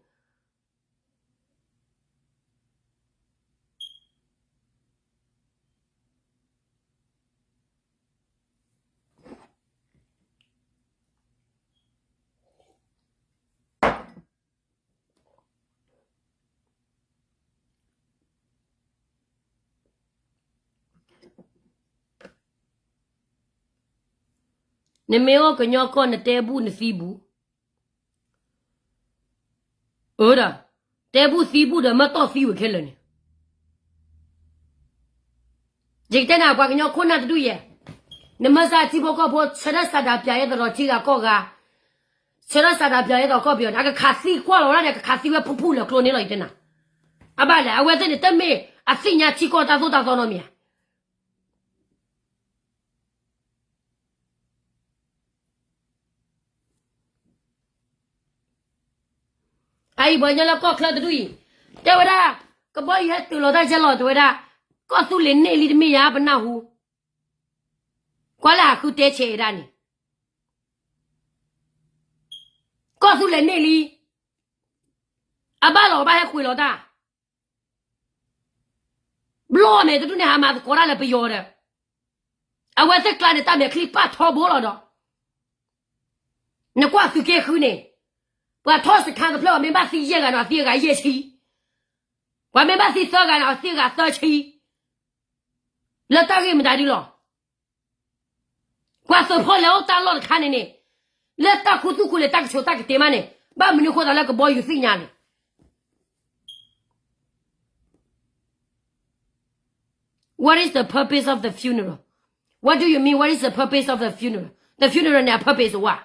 နမ့ၢ်အိၣ်ကညီကီၢ် နတဲဘူၣ်နသံဘူၣ်, အၢဒီး, တဲဘူၣ်သံဘူၣ်ဒီး မၢတီၢ်သံဝဲခဲလၢာ်န့ၣ်. ယကတဲနၤ ပှၤကညီခိၣ်နၢ်တဒူၣ်ယဲၢ်, နမၢစၢ်ထံဖိကီၢ်ဖိ ဆၢထၢၣ်စးဒးပၠးယဲသိးဒီးထံဂၤကီၢ်ဂၤ, ဆၢထၢၣ်စးဒးပၠးယဲသိးကီၢ်ပယီၤန့ၣ် အကခးသံကွၢ်လီၤဝဲဒၣ်န့ၣ် အကခးသံဝဲဖူဖူလၢာ်ကျိန့ၣ်လီၤ ယတဲနၤ. အဘၣ်လဲၣ် အဝဲသ့ၣ်န့ၣ် တမ့ၢ်အသ့ၣ်ညါထံကီၢ်တၢ်သိၣ်တၢ်သီနီတမံၤဧါ. အအံၤပှၤကညီလၢကီၢ်ချၢတဒူၣ်အံၤ, တဲဝဲဒၣ်, ကဘီယူၤဟဲတုၤလီၤတၢ်ယဲၢ်လီၤ တဲဝဲဒၣ်, ကီၢ်သူလ့ၤန့ၢ်လံတမ့ၢ်ဧါ ပနၢ်ဟူ, ကွၢ်လၢအဃုတဲဆဲးဒၣ်န့ၣ်, ကီၢ်သူလ့ၤန့ၢ်လံ, အဘၣ်လီၤ ဘၣ်ဟဲဃုာ်လီၤတၢ် ဘျီမဲာ်တဒူၣ်န့ၣ် ဟးမၤသကိးတၢ်လၢပယီၤဒီး, အဝဲသ့ၣ်ကျါန့ၣ်တၢ်မဲာ်ချံပာ်ထီဘိလီၤဒီး, နကွၢ်သုးက့ဃုန့ၣ်, ပှၤထီၣ်စခါတဖျၢၣ် ပှၤမ့ၢ်ဘၣ်သံယဲၢ်ဂၤန့ၣ် အသံအဂၤယဲၢ်ဆံ, ပှၤမ့ၢ်ဘၣ်သံသၢဂၤန့ၣ် အသံအဂၤသၢဆံ, လၢတၢ်ဂ့ၢ်မတၤဒ်လီၤ. ပှၤသုးဖိလဲၤအိၣ်တၢ်လီၢ်တခါန့ၣ်န့ၣ်, လၢတၢ်ခူသူၣ်ခူလ့ၤတၢ်ကဆိးတၢ်ကတ့ၢ်မးန့ၣ်, ဘၣ်မနုၤဃိသးလၢကဘီယူၤသ့ၣ်ညါန့ၣ်. What is the purpose of the funeral? What do you mean, what is the purpose of the funeral? The funeral န့ၣ် အ purpose ဝဲ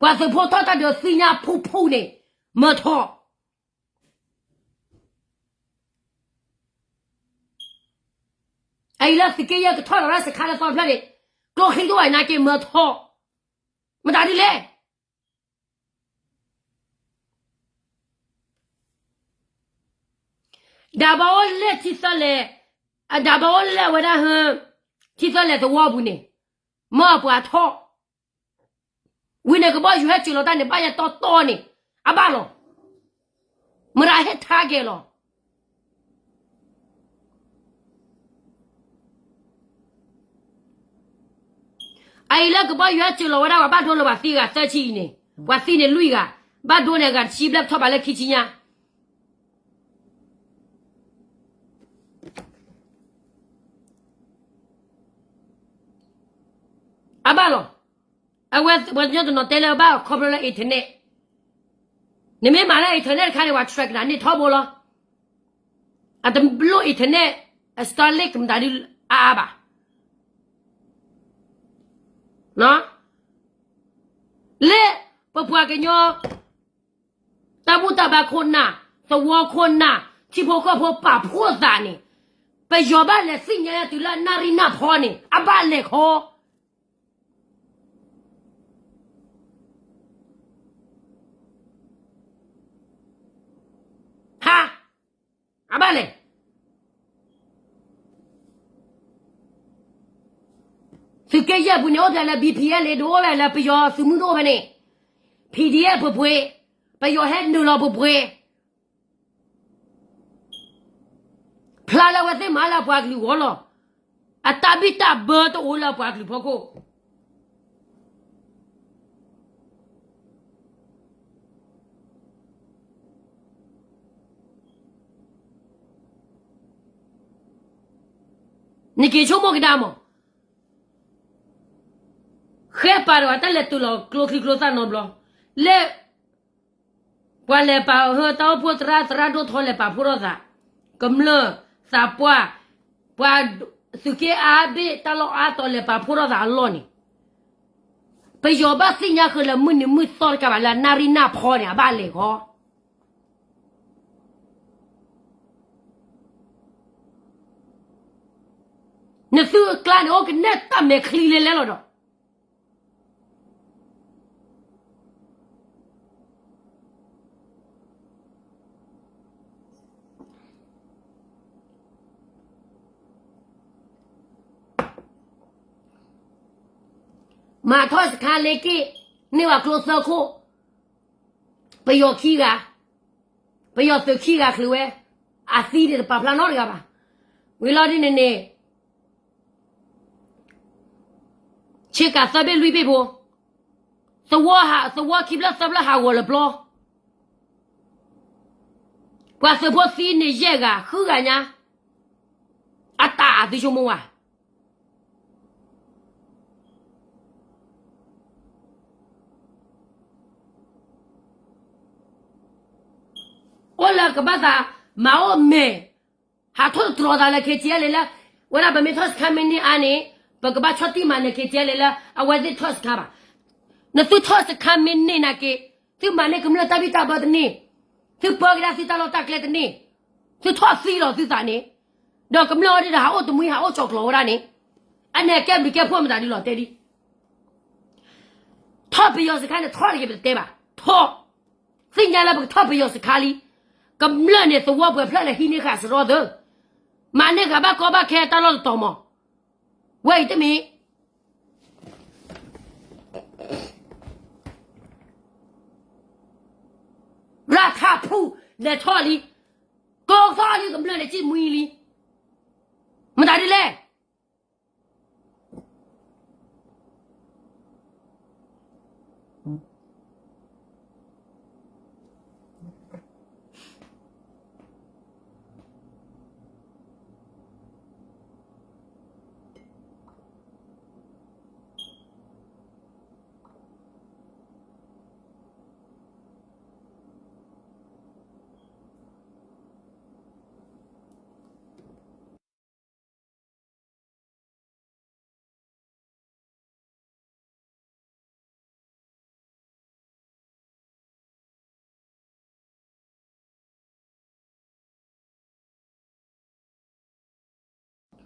ပှၤသုးဖိထီၣ်တၢ်ဒုးသ့ၣ်ညါဖူဖူန့ၣ်, မၢထီၣ် အအံၤလၢသုးက့ယဲၢ်ကထီၣ်လီၤရၣ်စခါလၢသီဖျၢၣ်န့ၣ်, ကျိချံတအိၣ်ဘၣ်နာ်က့ မၢထီၣ်, မတၤဒ်လဲၣ်. ဒၣ်ဘၣ်အိၣ်လၢထံသၢလဲၣ်, အဒၣ်ဘၣ်အိၣ်လၢဝဲဒၣ်ဟၢ, ထံသၢလဲၣ်သဝီပူၤန့ၣ်, မၢအပှၤထီၣ်, ဝံၤန့ၣ်ကဘီယူၤဟဲစၢၤလီၤတၢ်န့ၣ် ဘၣ်ယဲၢ်တီတီန့ၣ်, အဘၣ်လီၤ. မတၤဟဲထါကဲၤလီၤ. အအံၤလၢကဘီယူၤဟဲစၢၤလီၤဝဲဒၣ် ပှၤဘၣ်ဒိလၢပှၤသံဂၤသၢဆံအံၤန့ၣ်, ပှၤသံန့ၣ်လွံၢ်ဂၤ, ဘၣ်ဒိန့ၣ်အဂၤတဆံဘျဲၣ်ထီၣ်ဘးလၢခံဆံညါ အဘၣ်လီၤ. အဝဲပှၤကညီတနီၤတဲလၢဘၣ်ခီဖျိလၢ internet, နမ့ၢ်မၤလၢ internet တခါန့ၣ် ပှၤ track နၤန့ၢ်ထီဘိလီၤ. အတလိၣ် internet, အ Starlink မတၤဒုအါအါဘၣ်. လၢပပှၤကညီ တၢ်ဘူၣ်တၢ်ဘါခိၣ်နၢ်, သဝီခိၣ်နၢ်, ထံဖိကီၢ်ဖိပာ်ဖှိၣ်သးန့ၣ်, ပယီၤဘၣ်လဲၤသ့ၣ်ညါတုၤလၢနၣ်ရံၣ်နၢ်ဖီန့ၣ် အဘၣ်လဲၤခီ ဟါ, အဘၣ်လဲၣ်. သုးက့ယဲၢ်ပူၤန့ၣ် အိၣ်ဖျဲၣ်လၢ BPLA တအိၣ်ဝဲလၢပယီၤသုးမုၢ်တအိၣ်ဖဲန့ၣ်, PDF ပှဲၤပှဲၤ, ပယီၤဟဲနုာ်လီၤပှဲၤပှဲၤ, ဖျါလၢအဝဲသ့ၣ်မၤလၢအပှၤကလုာ်ဂီၢ်လီၤ. အတၢ်ဘံၣ်တၢ်ဘၢတအိၣ်လၢအပှၤကလုာ်ဖီခိၣ် နက့ၤဆိကမိၣ်ကဒါမး, ဃဲပာ်ဒီးတၢ်လဲၤတုၤလီၤကျိချံကျိသၣ်နီတဘျီ, လၢ ပှၤလဲၤပာ်ဟၢတၢ်အိၣ်ဖှိၣ်သရၣ် သရၣ်ဒိၣ်ထီလဲၤပာ်ဖှိၣ်ထီၣ်သး, ကမျၢၢ်သးပှၢ်, ပှၤသုးက့အါဘ့ၣ်တၢ်လီၢ်အါတီၤလဲၤပာ်ဖှိၣ်ထီၣ်သးအလီၢ်န့ၣ်, ပယီၤဘၣ်သ့ၣ်ညါဃုာ်လၢမုၢ်နံၤမုၢ်သီတကးဘၣ်လၢနၣ်ရံၣ်နၢ်ဖီန့ၣ် အဘၣ်လဲၤဃီ နသုအကျါန့ၣ် အိၣ်ကနဲၣ်တၢ်မဲာ်ချံလဲၤလဲၤလီၤဒီး မၤထီၣ်စခါလ့က့ၣ်, န့ၢ်ဝဲကျိသၢခိၣ်, ပယီၤခံဂၤ, ပယီၤသုးခံဂၤချုးဝဲ, အသံန့ၣ်တပာ်ဖျါနီတဂၤဘၣ်. ဝံၤလီၤဒ်န့ၣ်န့ၣ် က ကးသၢဘ့ၣ်လွံၢ်ဘ့ၣ်ဖိ, သဝီဟး, သဝီခံဖျၢၣ်သၢဖျၢၣ်ဟးဂီၤလၢပျီ, ပှၤသုးဖိသံန့ၣ်ယဲၢ်ဂၤ, ဃုဂၤညါ, အတၢ်အသုဆိကမိၣ်ဝဲ အိၣ်လၢကဘၣ်သးမၤအိၣ်မဲာ်, ဟးထီၣ်တတြီၤသးလၢ ခ့ၣ်ကၠံအလဲၣ်လၢ, ဝဲဒၣ်ပမ့ၢ်ထီၣ်စခါမ့ၢ်န့ၢ်အါန့ၣ်, ပကဘၣ်ဆီၣ်တံၢ်မၤန့ၣ် ခ့ၣ်ကၠံအလဲၣ်လၢ အဝဲသ့ၣ်ထီၣ်စခါဘၣ်. နသုထီၣ်စခါမ့ၢ်န့ၢ်နာ်က့, သုမၤန့ၢ်ကမျၢၢ်တၢ်ဘံၣ်တၢ်ဘၢတန့ၢ်, သုပၢကဒါသုတၢ်လီၢ်တၢ်ကျဲတန့ၢ်, သုထီၣ်သံလီၤသုသးန့ၣ်, ဒီးကမျၢၢ်ဝဲဒၣ်ဒီးဟးအိၣ်တမှံဟးအိၣ်ကၠီၤကျီၤဝဲဒၣ်န့ၣ်, အန့ၣ်ကဲဘျုးကဲဖှိၣ်မတၤဒ်လဲၣ်တဲဒ် ထီၣ်ပယီၤစခါန့ၣ် ထီၣ်တက့ၢ် ပတတဲဘၣ်, ထီၣ်, သ့ၣ်ညါလၢပကထီၣ်ပယီၤစခါလံ, ကမျၢၢ်န့ၣ်သဝီပှဲၤဖျၢၣ်လဲၣ်ဟံးန့ၢ်ဃာ်စရီသၢ, မၤန့ၢ်ဃာ်ဘၣ်ကီဘၣ်ခဲတၢ်လီၢ်တတီၤမး, ဝဲအံၤတမ့ၢ် ရၣ်ထၣ်ဖူၣ် လဲၤထီၣ်လံ, ကိးထီၣ်လံကမျၢၢ်န့ၣ် စံၣ်မှံလံ, မတၤဒ်လဲ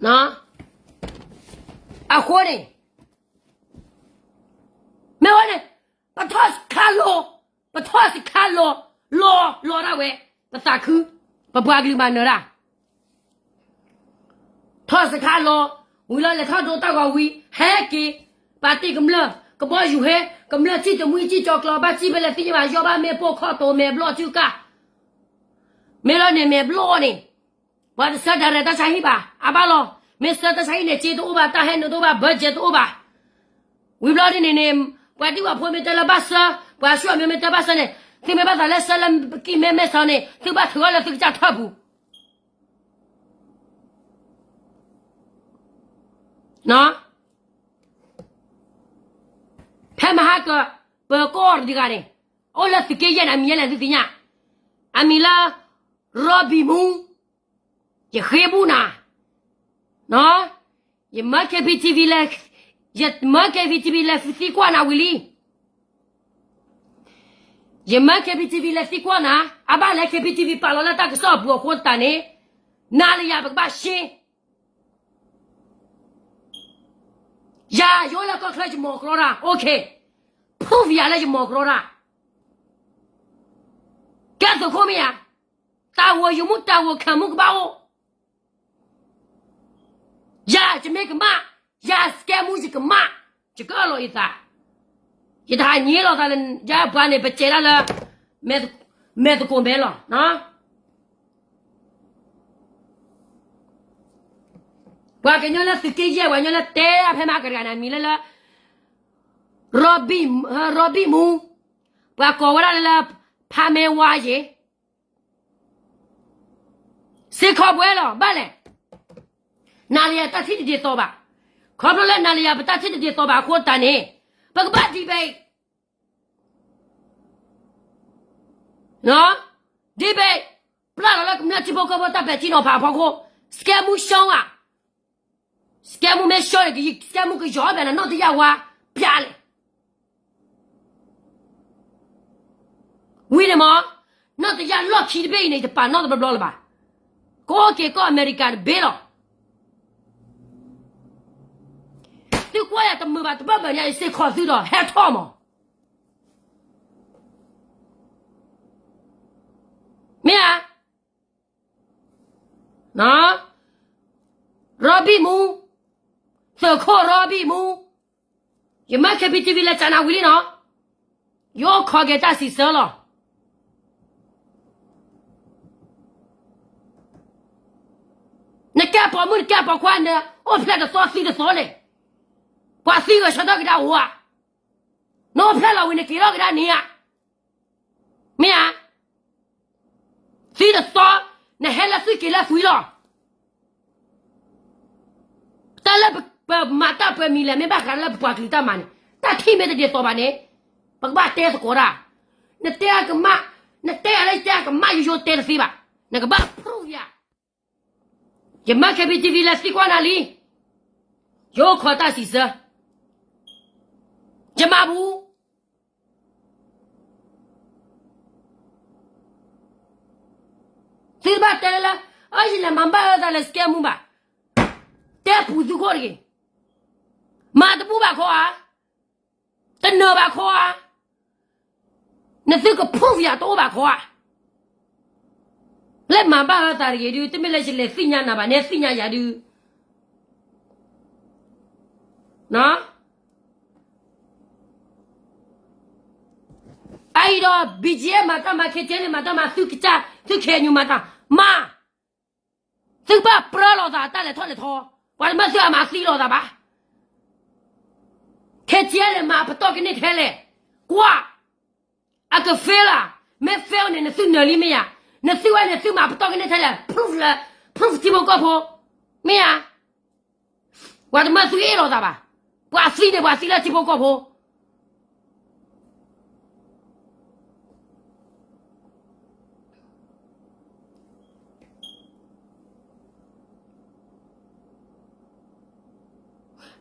ၣ် အဃိန့ၣ်, မ့ၢ်ဝဲန့ၣ်, ပထီၣ်စခါလီၤ, ပထီၣ်စခါလီၤ, လီၤ, လီၤဒၣ်ဝဲ, ပသးခု, ပပှၤကလုာ်မၤနၢၤဒၣ် ထီၣ်စခါလီၤ, ဝံၤလီၤလဲၤထီၣ်ဒိတၢ်ဂီၤဝံၤ ဟဲက့ၤ, ပာ်တ့ၢ်ကမျၢၢ်, ကဘီယူၤဟဲ, ကမျၢၢ်စံၣ်တမှံစံၣ်ကၠီၤကျီၤ ဘၣ်စံၣ်ဖဲလဲၣ်သ့ၣ်ညါဘၣ် ယီၢ်ဘၣ်မ့ၢ်ပိာ်ခီၣ်တိၤမဲာ်ဘျီၣ်စုကၢ်, မ့ၢ်လီၤန့ၣ်မဲာ်ဘျီၣ်န့ၣ်, ပှၤတဆၢဒၣ်ရဲၣ်တၢ်ဆါဟံၣ်ဘၣ်, အဘၣ်လီၤ, မ့ၢ်ဆၢတၢ်ဆါဟံၣ်န့ၣ် စ့တအိၣ်ဘၣ် တၢ်ဟဲနုာ်တအိၣ်ဘၣ် budget တအိၣ်ဘၣ် ဝံၤဘျီဒ်န့ၣ်န့ၣ်, ပှၤဒံၣ်ဝဲဖိမ့ၢ်တဲလၢဘၣ်ဆၢ, ပှၤဆူၣ်အမ့ၢ်မ့ၢ်တဲဘၣ်ဆၢန့ၣ်, သုမ့ၢ်ဘၣ်သးလၢဆၢလၢကံၢ်မဲမဲဆီန့ၣ် သုဘၣ်ထုးအီၤလၢသုကစၢ်ထၢၣ်ပူၤ, ဖဲမဟါကၢၤ, ပၢၤကီၢ်တဂၤန့ၣ်, အိၣ်လၢသုးက့ယဲၢ်န့ၣ် အမံၤယဲလဲၣ်သုသ့ၣ်ညါ, အမံၤလၢ ရီဘံၣ်မူ, ယဃ့ဘူၣ်နၤ, ယမၢ K B T V လဲ, ယမၢ K B T V လဲသံကွၢ်နၤဝံၤလံ, ယမၢ K B T V လဲသံကွၢ်နၤ, အဘၣ်လဲၤ K B T V ပာ်လီၤလၢတၢ်ကစီၣ်အပူၤအဃိသတးန့ၣ်, နၤလၢယၤပကဘၣ်ရှ့ ယၤယအိၣ်လၢကီၢ်ချၢယမီၤကြီတၢ်, OK, prove ယၤလၢယမီၤကြီတၢ်, ကဲသုးခိၣ်မ့ၢ်ဧါ, တၢ်ဂီၤယမူတၢ်ဂီၤခၢၣ်မူကဘၣ်အိၣ်, ယၤယမ့ၢ်ကမၣ်, ယၤစကဲမူယကမၣ်, ယကအၢၣ်လီၤယသး, ယတဟးညံလိာ်သးလၢယပှၤန့ၣ် ပစဲးဒၣ်လၢ မဲာ်သကိးမဲာ်လီၤ. ပှၤကညီလၢသုးက့ယဲၢ် ပှၤကညီလၢတဲအဖဲမၤကတဂၤန့ၣ် အမံၤလၢလၢ ရီဘံၣ်မူ, ပှၤကိးဝဲဒၣ်လၢလၢ ဖးမဲဝါယ့ၤ စ့ၢ်ကီးပှဲၤလီၤ ဘၣ်လဲၣ်. နၤလၢယၤတၢ်ထံၣ်တဒ်သိးဘၣ်. ခီဖျိလၢနၤလၢယၤပတၢ်ထံၣ်တဒ်သိးဘၣ်အဃိသတးန့ၣ် ပကဘၣ် debate, debate, ပျၢ်လီၤလၢကမျၢၢ်ထံဖိကီၢ်ဖိတၢ်ပဲာ်ထံနီၤဖးအဖီခိၣ်, စကဲမူရှုံးဧါ. စကဲမူမ့ၢ်ရှုံးန့ၣ် စကဲမူကယီၤဘၣ်နၤ နီၢ်တယၢ်ဝါ ပျၢ်လဲၣ် ဝံၤန့ၣ်မ့ၢ် နီၢ်တယၢ်လီၢ်ခံတဘ့ၣ်အံၤန့ၣ် ယတပာ်နီၣ်တဘျီဘျီလၢၤဘၣ်. ကအိၣ်က့ၤကီၢ်အမဲရကၤတဘ့ၣ်လီၤ. သုကွၢ်ယၤတမုာ်ဘၣ်တဘၣ်ဘၣ်ညါ ယစ့ၢ်ကီးသုဒီးဟဲထီၣ်မး. မ့ၢ်ဧါ. ရီဘံၣ်မူ, သုးခိၣ်ရီဘံၣ်မူ, ယမၢ K B T V လဲၤစးနၤဝံၤလံနီၤ, ယအိၣ်ခိးက့ၤတၢ်စံးဆၢလီၤ. နကဲပိာ်မုၣ်နကဲပိာ်ခွါန့ၣ် အိၣ်ဖျဲၣ်တသီသံတသီလဲၣ်. ပှၤသံဂဲၤဆၢထၢၣ်ကဒါအိၣ်ဧါ, နအိၣ်ဖျဲၣ်လီၤဝံၤနက့ၤထီၣ်ကဒါန့ၣ်ဧါ, မ့ၢ်ဧါ, သံတသီ, နဟဲလၢသုးက့ၤလၢသွံလီၤ. တၢ်လၢပမၤတၢ်ပှဲၤမံၤလဲၣ် မ့ၢ်ဘၣ်ဃးလၢပပှၤကလုာ်တၢ်မၤန့ၣ်, တၢ်ထံၣ်မ့ၢ်တဒ်သိးဘၣ်န့ၣ်, ပကဘၣ်တဲသကိးတၢ်, နတဲအကမၣ်, နတဲအလၢယတဲအကမၣ်ယိယိတဲတသ့ဘၣ်, နကဘၣ် prove ယၤ, ယမၤ K B T V လဲၤသံကွၢ်နၤလံ, ယအိၣ်ခိးတၢ်စံးဆၢ, ယမၤပူၤ သုတဘၣ်တဲလၢ, အၢ ယလဲၤမၤဘၣ်အၢသးလဲၤစကဲမူဘၣ်, တဲပူၤသုခိၣ်တဂ့ၤ, မၤတဘူၣ်ဘၣ်ခီဧါ, တနၢၤဘၣ်ခီဧါ, နသုက prove ယၤတအိၣ်ဘၣ်ခီဧါ, လဲၤမၤဘၣ်အၢသးတဂ့ၤဒုး တမ့ၢ်လၢယလဲၤသ့ၣ်ညါနၤဘၣ် နဲသ့ၣ်ညါယၤဒုး အအံၤဒီး B G F မၤတၢ်မၤ K T L A မၤတၢ်မၤ သုကစၢ် သု K N U မၤတၢ်မၤ, သုကဘၣ်ပြၢလိာ်သးတၢ်လဲၤထီၣ်လဲၤထီ, ပှၤတမၢသုအမၤသံလိာ်သးဘၣ်, K T L A မၤပတီၢ်ကန့ၢ်ထဲလဲၣ်, ကွၢ်, အက fail လၢ, မ့ၢ် fail န့ၣ် နသုနၢၤလံမ့ၢ်ဧါ, နသုဝဲန့ၣ်သုမၤပတီၢ်ကန့ၢ်ထဲလဲၣ် prove လၢ, prove ထံဖိကီၢ်ဖိ, မ့ၢ်ဧါ ပှၤတမၢသုအ့ၣ်လိာ်သးဘၣ်, ပှၤသံန့ၣ် ပှၤသံလၢထံဖိကီၢ်ဖိ,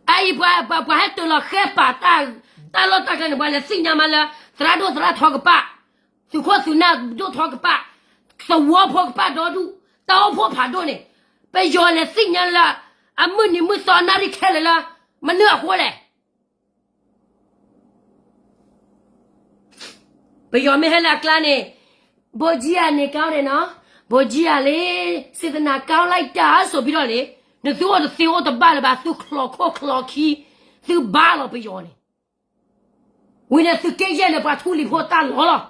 အအံၤပှၤဟဲတုၤလီၤဃဲပာ်တၢ်, တၢ်လီၢ်တၢ်ကျဲန့ၣ် ပှၤလဲၤသ့ၣ်ညါမးလၢ သရၣ်ဒိၣ်သရၣ်ထီကပၤ, သုးခိၣ်သုးနၢ်ဒိၣ်ထီကပၤ, သဝီဖိကပၤဒီဒူၣ်, တၢ်အိၣ်ဖှိၣ်ဖးဒိၣ်န့ၣ်, ပယီၤလဲၤသ့ၣ်ညါလၢ အမုၢ်နံၤမုၢ်သီနၣ်ရံၣ်ခဲလၢာ်လၢ မနုၤအဃိလဲၣ် ပယီၤမ့ၢ်ဟဲလၢအကျါန့ၣ်, ဗိုလ်ကြီး အန့ၣ် ကောင်းတယ်နော်, ဗိုလ်ကြီး အလံ, စေတနာ ကောင်းလိုက်တာ ဆိုပြီးတော့န့ၣ်, နသုအိၣ်တသ့အိၣ်တဘၣ်လၢၤဘၣ် သုချီၣ်ခိၣ်ချီၣ်ခံ, သုဘါလီၤပယီၤန့ၣ်, ဝံၤန့ၣ်သုးက့ယဲၢ်န့ၣ် ပှၤထူလံၤဖိတၢ်လီၤလီၤ,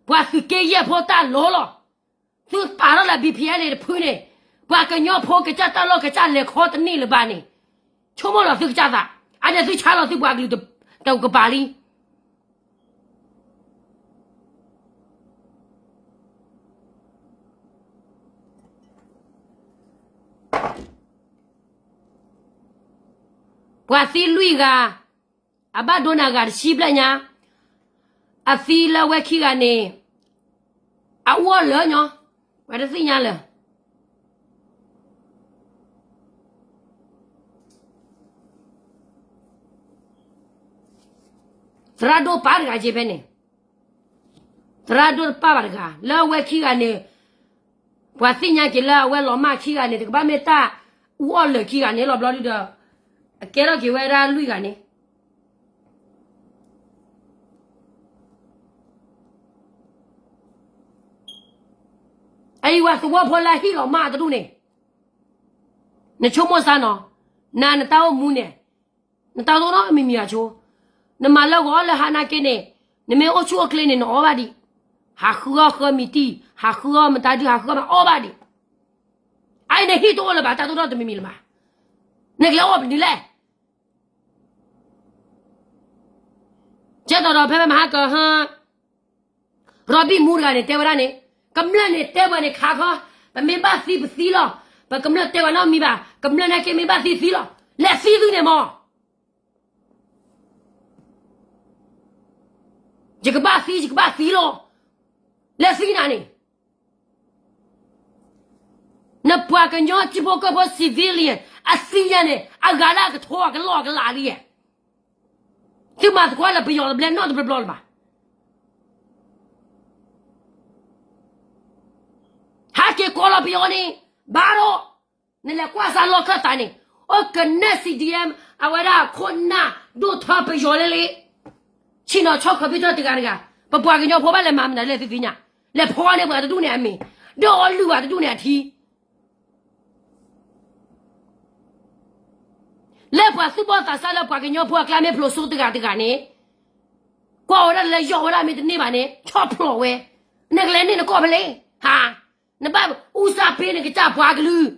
ပှၤသုးက့ယဲၢ်ဖိတၢ်လီၤလီၤ, သုပာ်ထီၣ်လၢ B P L န့ၣ်တဖုန့ၣ်, ပှၤကညီဖိကစၢ်တၢ်လီၢ်ကစၢ်လဲၤခီတန့ၢ်လၢၤဘၣ်န့ၣ်, ဆိကမိၣ်လီၤသုကစၢ်သး, အန့ၣ်သုဆါလီၤသုပှၤကလုာ်တကပၤလံ ပှၤသံလွံၢ်ဂၤ, အဘၣ်ဒိနၤဂၤတဆံဘျဲၣ်ညါ, အသံလၢဝဲခံဂၤန့ၣ်, အအိၣ်လၢညီ, ပှၤတသ့ၣ်ညါလၢၤ သရၣ်ဒိၣ်ပၢ်တဂၤက့ဖဲန့ၣ်, သရၣ်ဒိၣ်တပၢ်ဘၣ်တဂၤ လၢအဝဲခံဂၤန့ၣ်, ပှၤသ့ၣ်ညါက့ၤလၢအဝဲလီၤမၢ်ခံဂၤန့ၣ် တကဘၣ်မ့ၢ်တၢ်အူအီၣ်လၢာ်ခံဂၤန့ၣ်လီၤဘျီဒုဒီး, အကဲထီၣ်က့ၤဝဲဒၣ်လွံၢ်ဂၤန့ၣ် အအံၤဝဲသဝီဖိလၢဟံၣ်လီၤမၢ်တဒူၣ်န့ၣ်, နဆိကမိၣ်စၢ်နီၤ, နၤနတၢ်အိၣ်မူန့ၣ်, နတၢ်အိၣ်နီတမံၤမံၤဘၣ်ဆိ, နမၤလၢဂီၤလၢဟါနာ်က့န့ၣ်, နမ့ၢ်အိၣ်ဆူၣ်အိၣ်ချ့န့ၣ် နအီၣ်ဘၣ်ဒံး, ဟးဃုအီၣ်ဃၢမံၤတံၢ်, ဟးဃုအီၣ်မတၤဒု ဟးဃုအီၣ်မအီၣ်ဘၣ်ဒံး, အအံၤနဟံၣ်တအိၣ်လၢၤဘၣ် တၢ်တိၢ်နီတမံၤမံၤလၢၤဘၣ်, နကလဲၤအိၣ်ပနုၤလဲၣ် ကဲသိးဒီးဖဲဖဲမဟါကဟါ, ရီဘံၣ်မူတဂၤန့ၣ် တဲဝဲဒၣ်န့ၣ်, ကမျၢၢ်န့ၣ်တဲပှၤန့ၣ်ခါခီ, ပမ့ၢ်ဘၣ်သံပသံလီၤ, ပကမျၢၢ်တဲပှၤနီတမံၤဘၣ်, ကမျၢၢ်နာ်က့မ့ၢ်ဘၣ်သံသံလီၤ, လဲၤသံသုန့ၣ်မး, ယကဘၣ်သံ ယကဘၣ်သံလီၤ, လဲၤသံနၤန့ၣ် နပှၤကညီထံဖိကီၢ်ဖိ civilian အသံညါန့ၣ် အဂၤလၢအကထိအကလီၢ်အကလးလံ, သုမၤသကိးလၢပယီၤတဘျဲနီတဘျီဘျီလၢၤဘၣ်, ဟဲက့ၤကိးလီၤပယီၤန့ၣ်, ဘၣ်ဒီး, နလဲၤကွၢ်စၢ်လီၢ်ခၢၣ်သးန့ၣ်, အိၣ်ကနဲၣ် C D M အဝဲဒၣ်ခိၣ်နၢ်ဒိၣ်ထီပယီၤလၢလံ, ဆ့ၣ်နီၤဆီၣ် computer တဂၤတဂၤ, ပပှၤကညီဖိဘၣ်လဲၤမၤမနုၤလဲၣ်သုသ့ၣ်ညါ, လဲၤဖီန့ၢ်ပှၤတဒူၣ်န့ၣ်အမံၤ, ဒီးအီလုၢ်ပှၤတဒူၣ်န့ၣ်အထံ လၢပှၤသူၣ်ဘီၣ်သးစၢ်လၢပှၤကညီဖိအကျါမ့ၢ်ဖျိးစိတဂၤတဂၤန့ၣ်, ကွၢ်ဝဲဒၣ်လၢယီၢ်ဝဲဒၣ်မ့ၢ်တန့ၢ်ဘၣ်န့ၣ် ဆီၣ်ဖျိးဝဲ, နကလဲၤန့ၢ်နကီၢ်ဖဲလဲၣ်, ဟါ, နဘၣ်အူစၢ်ပ့ၤနကစၢ်ပှၤကလုာ် ပှၤသံလွံၢ်ဂၤန့ၣ်,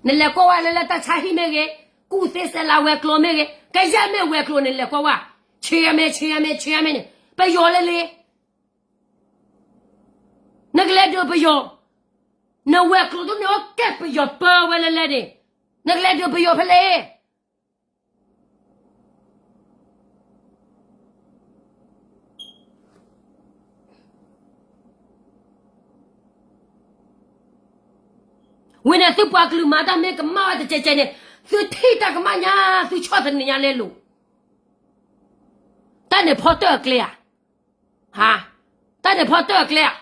နလဲၤကွၢ်ဝဲလၢလၢတၢ်ဆါဟံၣ်မ့ၢ်ဂ့ၤ, ကူၣ်သ့စဲးလၤဝဲၤကျိၤမ့ၢ်ဂ့ၤ, ကယဲၢ်မ့ၢ်ဝဲၤကျိၤန့ၣ် နလဲၤကွၢ်ဝဲ, ဆ့မ့ၢ် ဆ့မ့ၢ် ဆ့မ့ၢ်န့ၣ်, ပယီၤလၢလ့ နကလဲၤဒုးပယီၤ, နဝဲၤကျိၤဒ်န့ၣ် အိၣ်ကဲပယီၤပၢဝဲလၢလဲၣ်န့ၣ်, နကလဲၤဒုးပယီၤဖဲလဲၣ်. ဝံၤန့ၣ် သုပှၤကလုာ်မၤတၢ်မ့ၢ်ကမၣ်ဝဲတကဲးကဲးန့ၣ်, သုထံၣ်တၢ်ကမၣ်ညါ, သုဆီၣ်သနံးညါလဲလိာ်, တၢ်န့ၣ်ဖီတၢၢ်အကျဲဧါ, ဟါ, တၢ်န့ၣ်ဖီတၢၢ်အကျဲဧါ,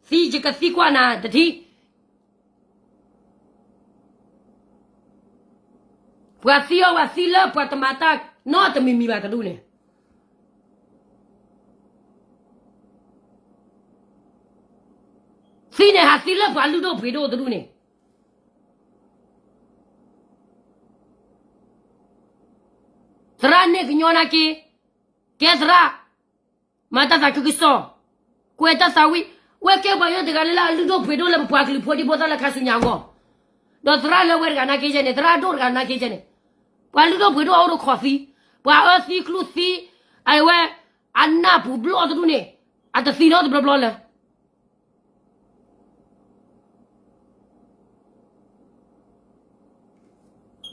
သံယကသံကွၢ်နၤတထံၣ် ပှၤသံအီၣ်ပှၤသံလၢပှၤတမၤတၢ်နီတမံၤမံၤဘၣ်တဒူၣ်န့ၣ်, သံန့ၣ်ဟးသံလၢပှၤလုၢ်ဒိၣ်ပှ့ၤဒိၣ်တဒူၣ်န့ၣ်, သရၣ်န့ၣ်ကညီနာ်က့, ကဲသရၣ် မၤတၢ်သးခုကစီၣ်, ကွဲးတၢ်သးဝံၣ်, ဝဲကဲပှၤကညီတဂၤလၢအလုၢ်ဒိၣ်ပှ့ၤဒိၣ်လၢပပှၤကလုာ်ဖိဒံဖိသၣ်လၢခါဆူညါအဂီၢ်, ဒီးသရၣ်လၢဝဲတဂၤနာ်က့ယဲန့ၣ်, သရၣ်ဒိၣ်တဂၤနာ်က့ယဲန့ၣ်, ပှၤလုၢ်ဒိၣ်ပှ့ၤဒိၣ်အအိၣ်ဒီးခီၣ်သံ, ပှၤအၢသံကျူသံ, အဝဲ, အနၢ်ပူၤဘျီၣ်တဒူၣ်န့ၣ်, အတသံနီတဘျီဘျီလၢ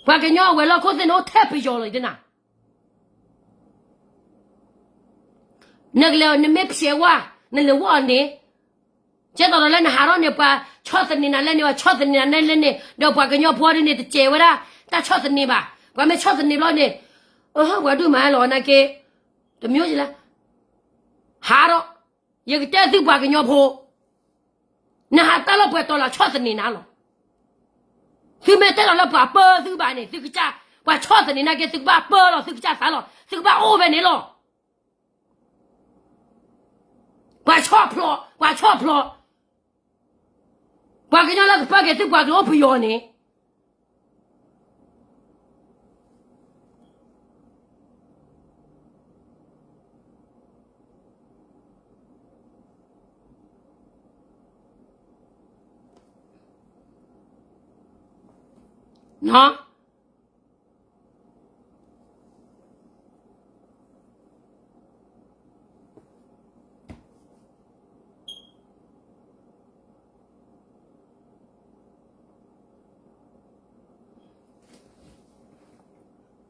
ပှၤကညီအဝဲၤလီၢ်ခိၣ်သ့ၣ်န့ၣ်အိၣ်ထဲပယီၤလီၤ ယတဲနၤ, နကလဲၤနမ့ၢ်ဖျဲးဝါ, နလဲၤဝီၢ်အီၤန့ၣ်, ကဲသိးဒီးလၢနဟးထီၣ်န့ၣ် ပှၤဆီၣ်သနံးနၤလဲၣ်န့ၣ်, ပှၤဆီၣ်သနံးနၤလဲၣ်လဲၣ်န့ၣ်, ဒီးပှၤကညီဖိဒ်န့ၣ် တစဲးဝဲဒၣ်, တၢ်ဆီၣ်သနံးဘၣ်, ပှၤမ့ၢ်ဆီၣ်သနံးဘျီန့ၣ်, ပှၤဒုးမၤလီၤနာ်က့, တမ့ၢ်လၢ ဟးထီၣ်, ယကတဲသုပှၤကညီဖိ, နဟးတၢ်လီၢ်ပှဲၤတီၤလၢဆီၣ်သနံးနၤလီၤ. သုမ့ၢ်တဲလီၤလၢပှၤပၢသုဘၣ်န့ၣ်, သုကစၢ်, ပှၤဆီၣ်သနံးနာ်က့ သုကဘၣ်ပၢလီၤ, သုကစၢ်သးလီၤ, သုကဘၣ်အိၣ်ဖဲန့ၣ်လီၤ. ပှၤဆီၣ်ဖျိး, ပှၤဆီၣ်ဖျိး, ပှၤကညီလၢကပၢက့ၤသုပှၤကလုာ်အိၣ်ပယီၤန့ၣ်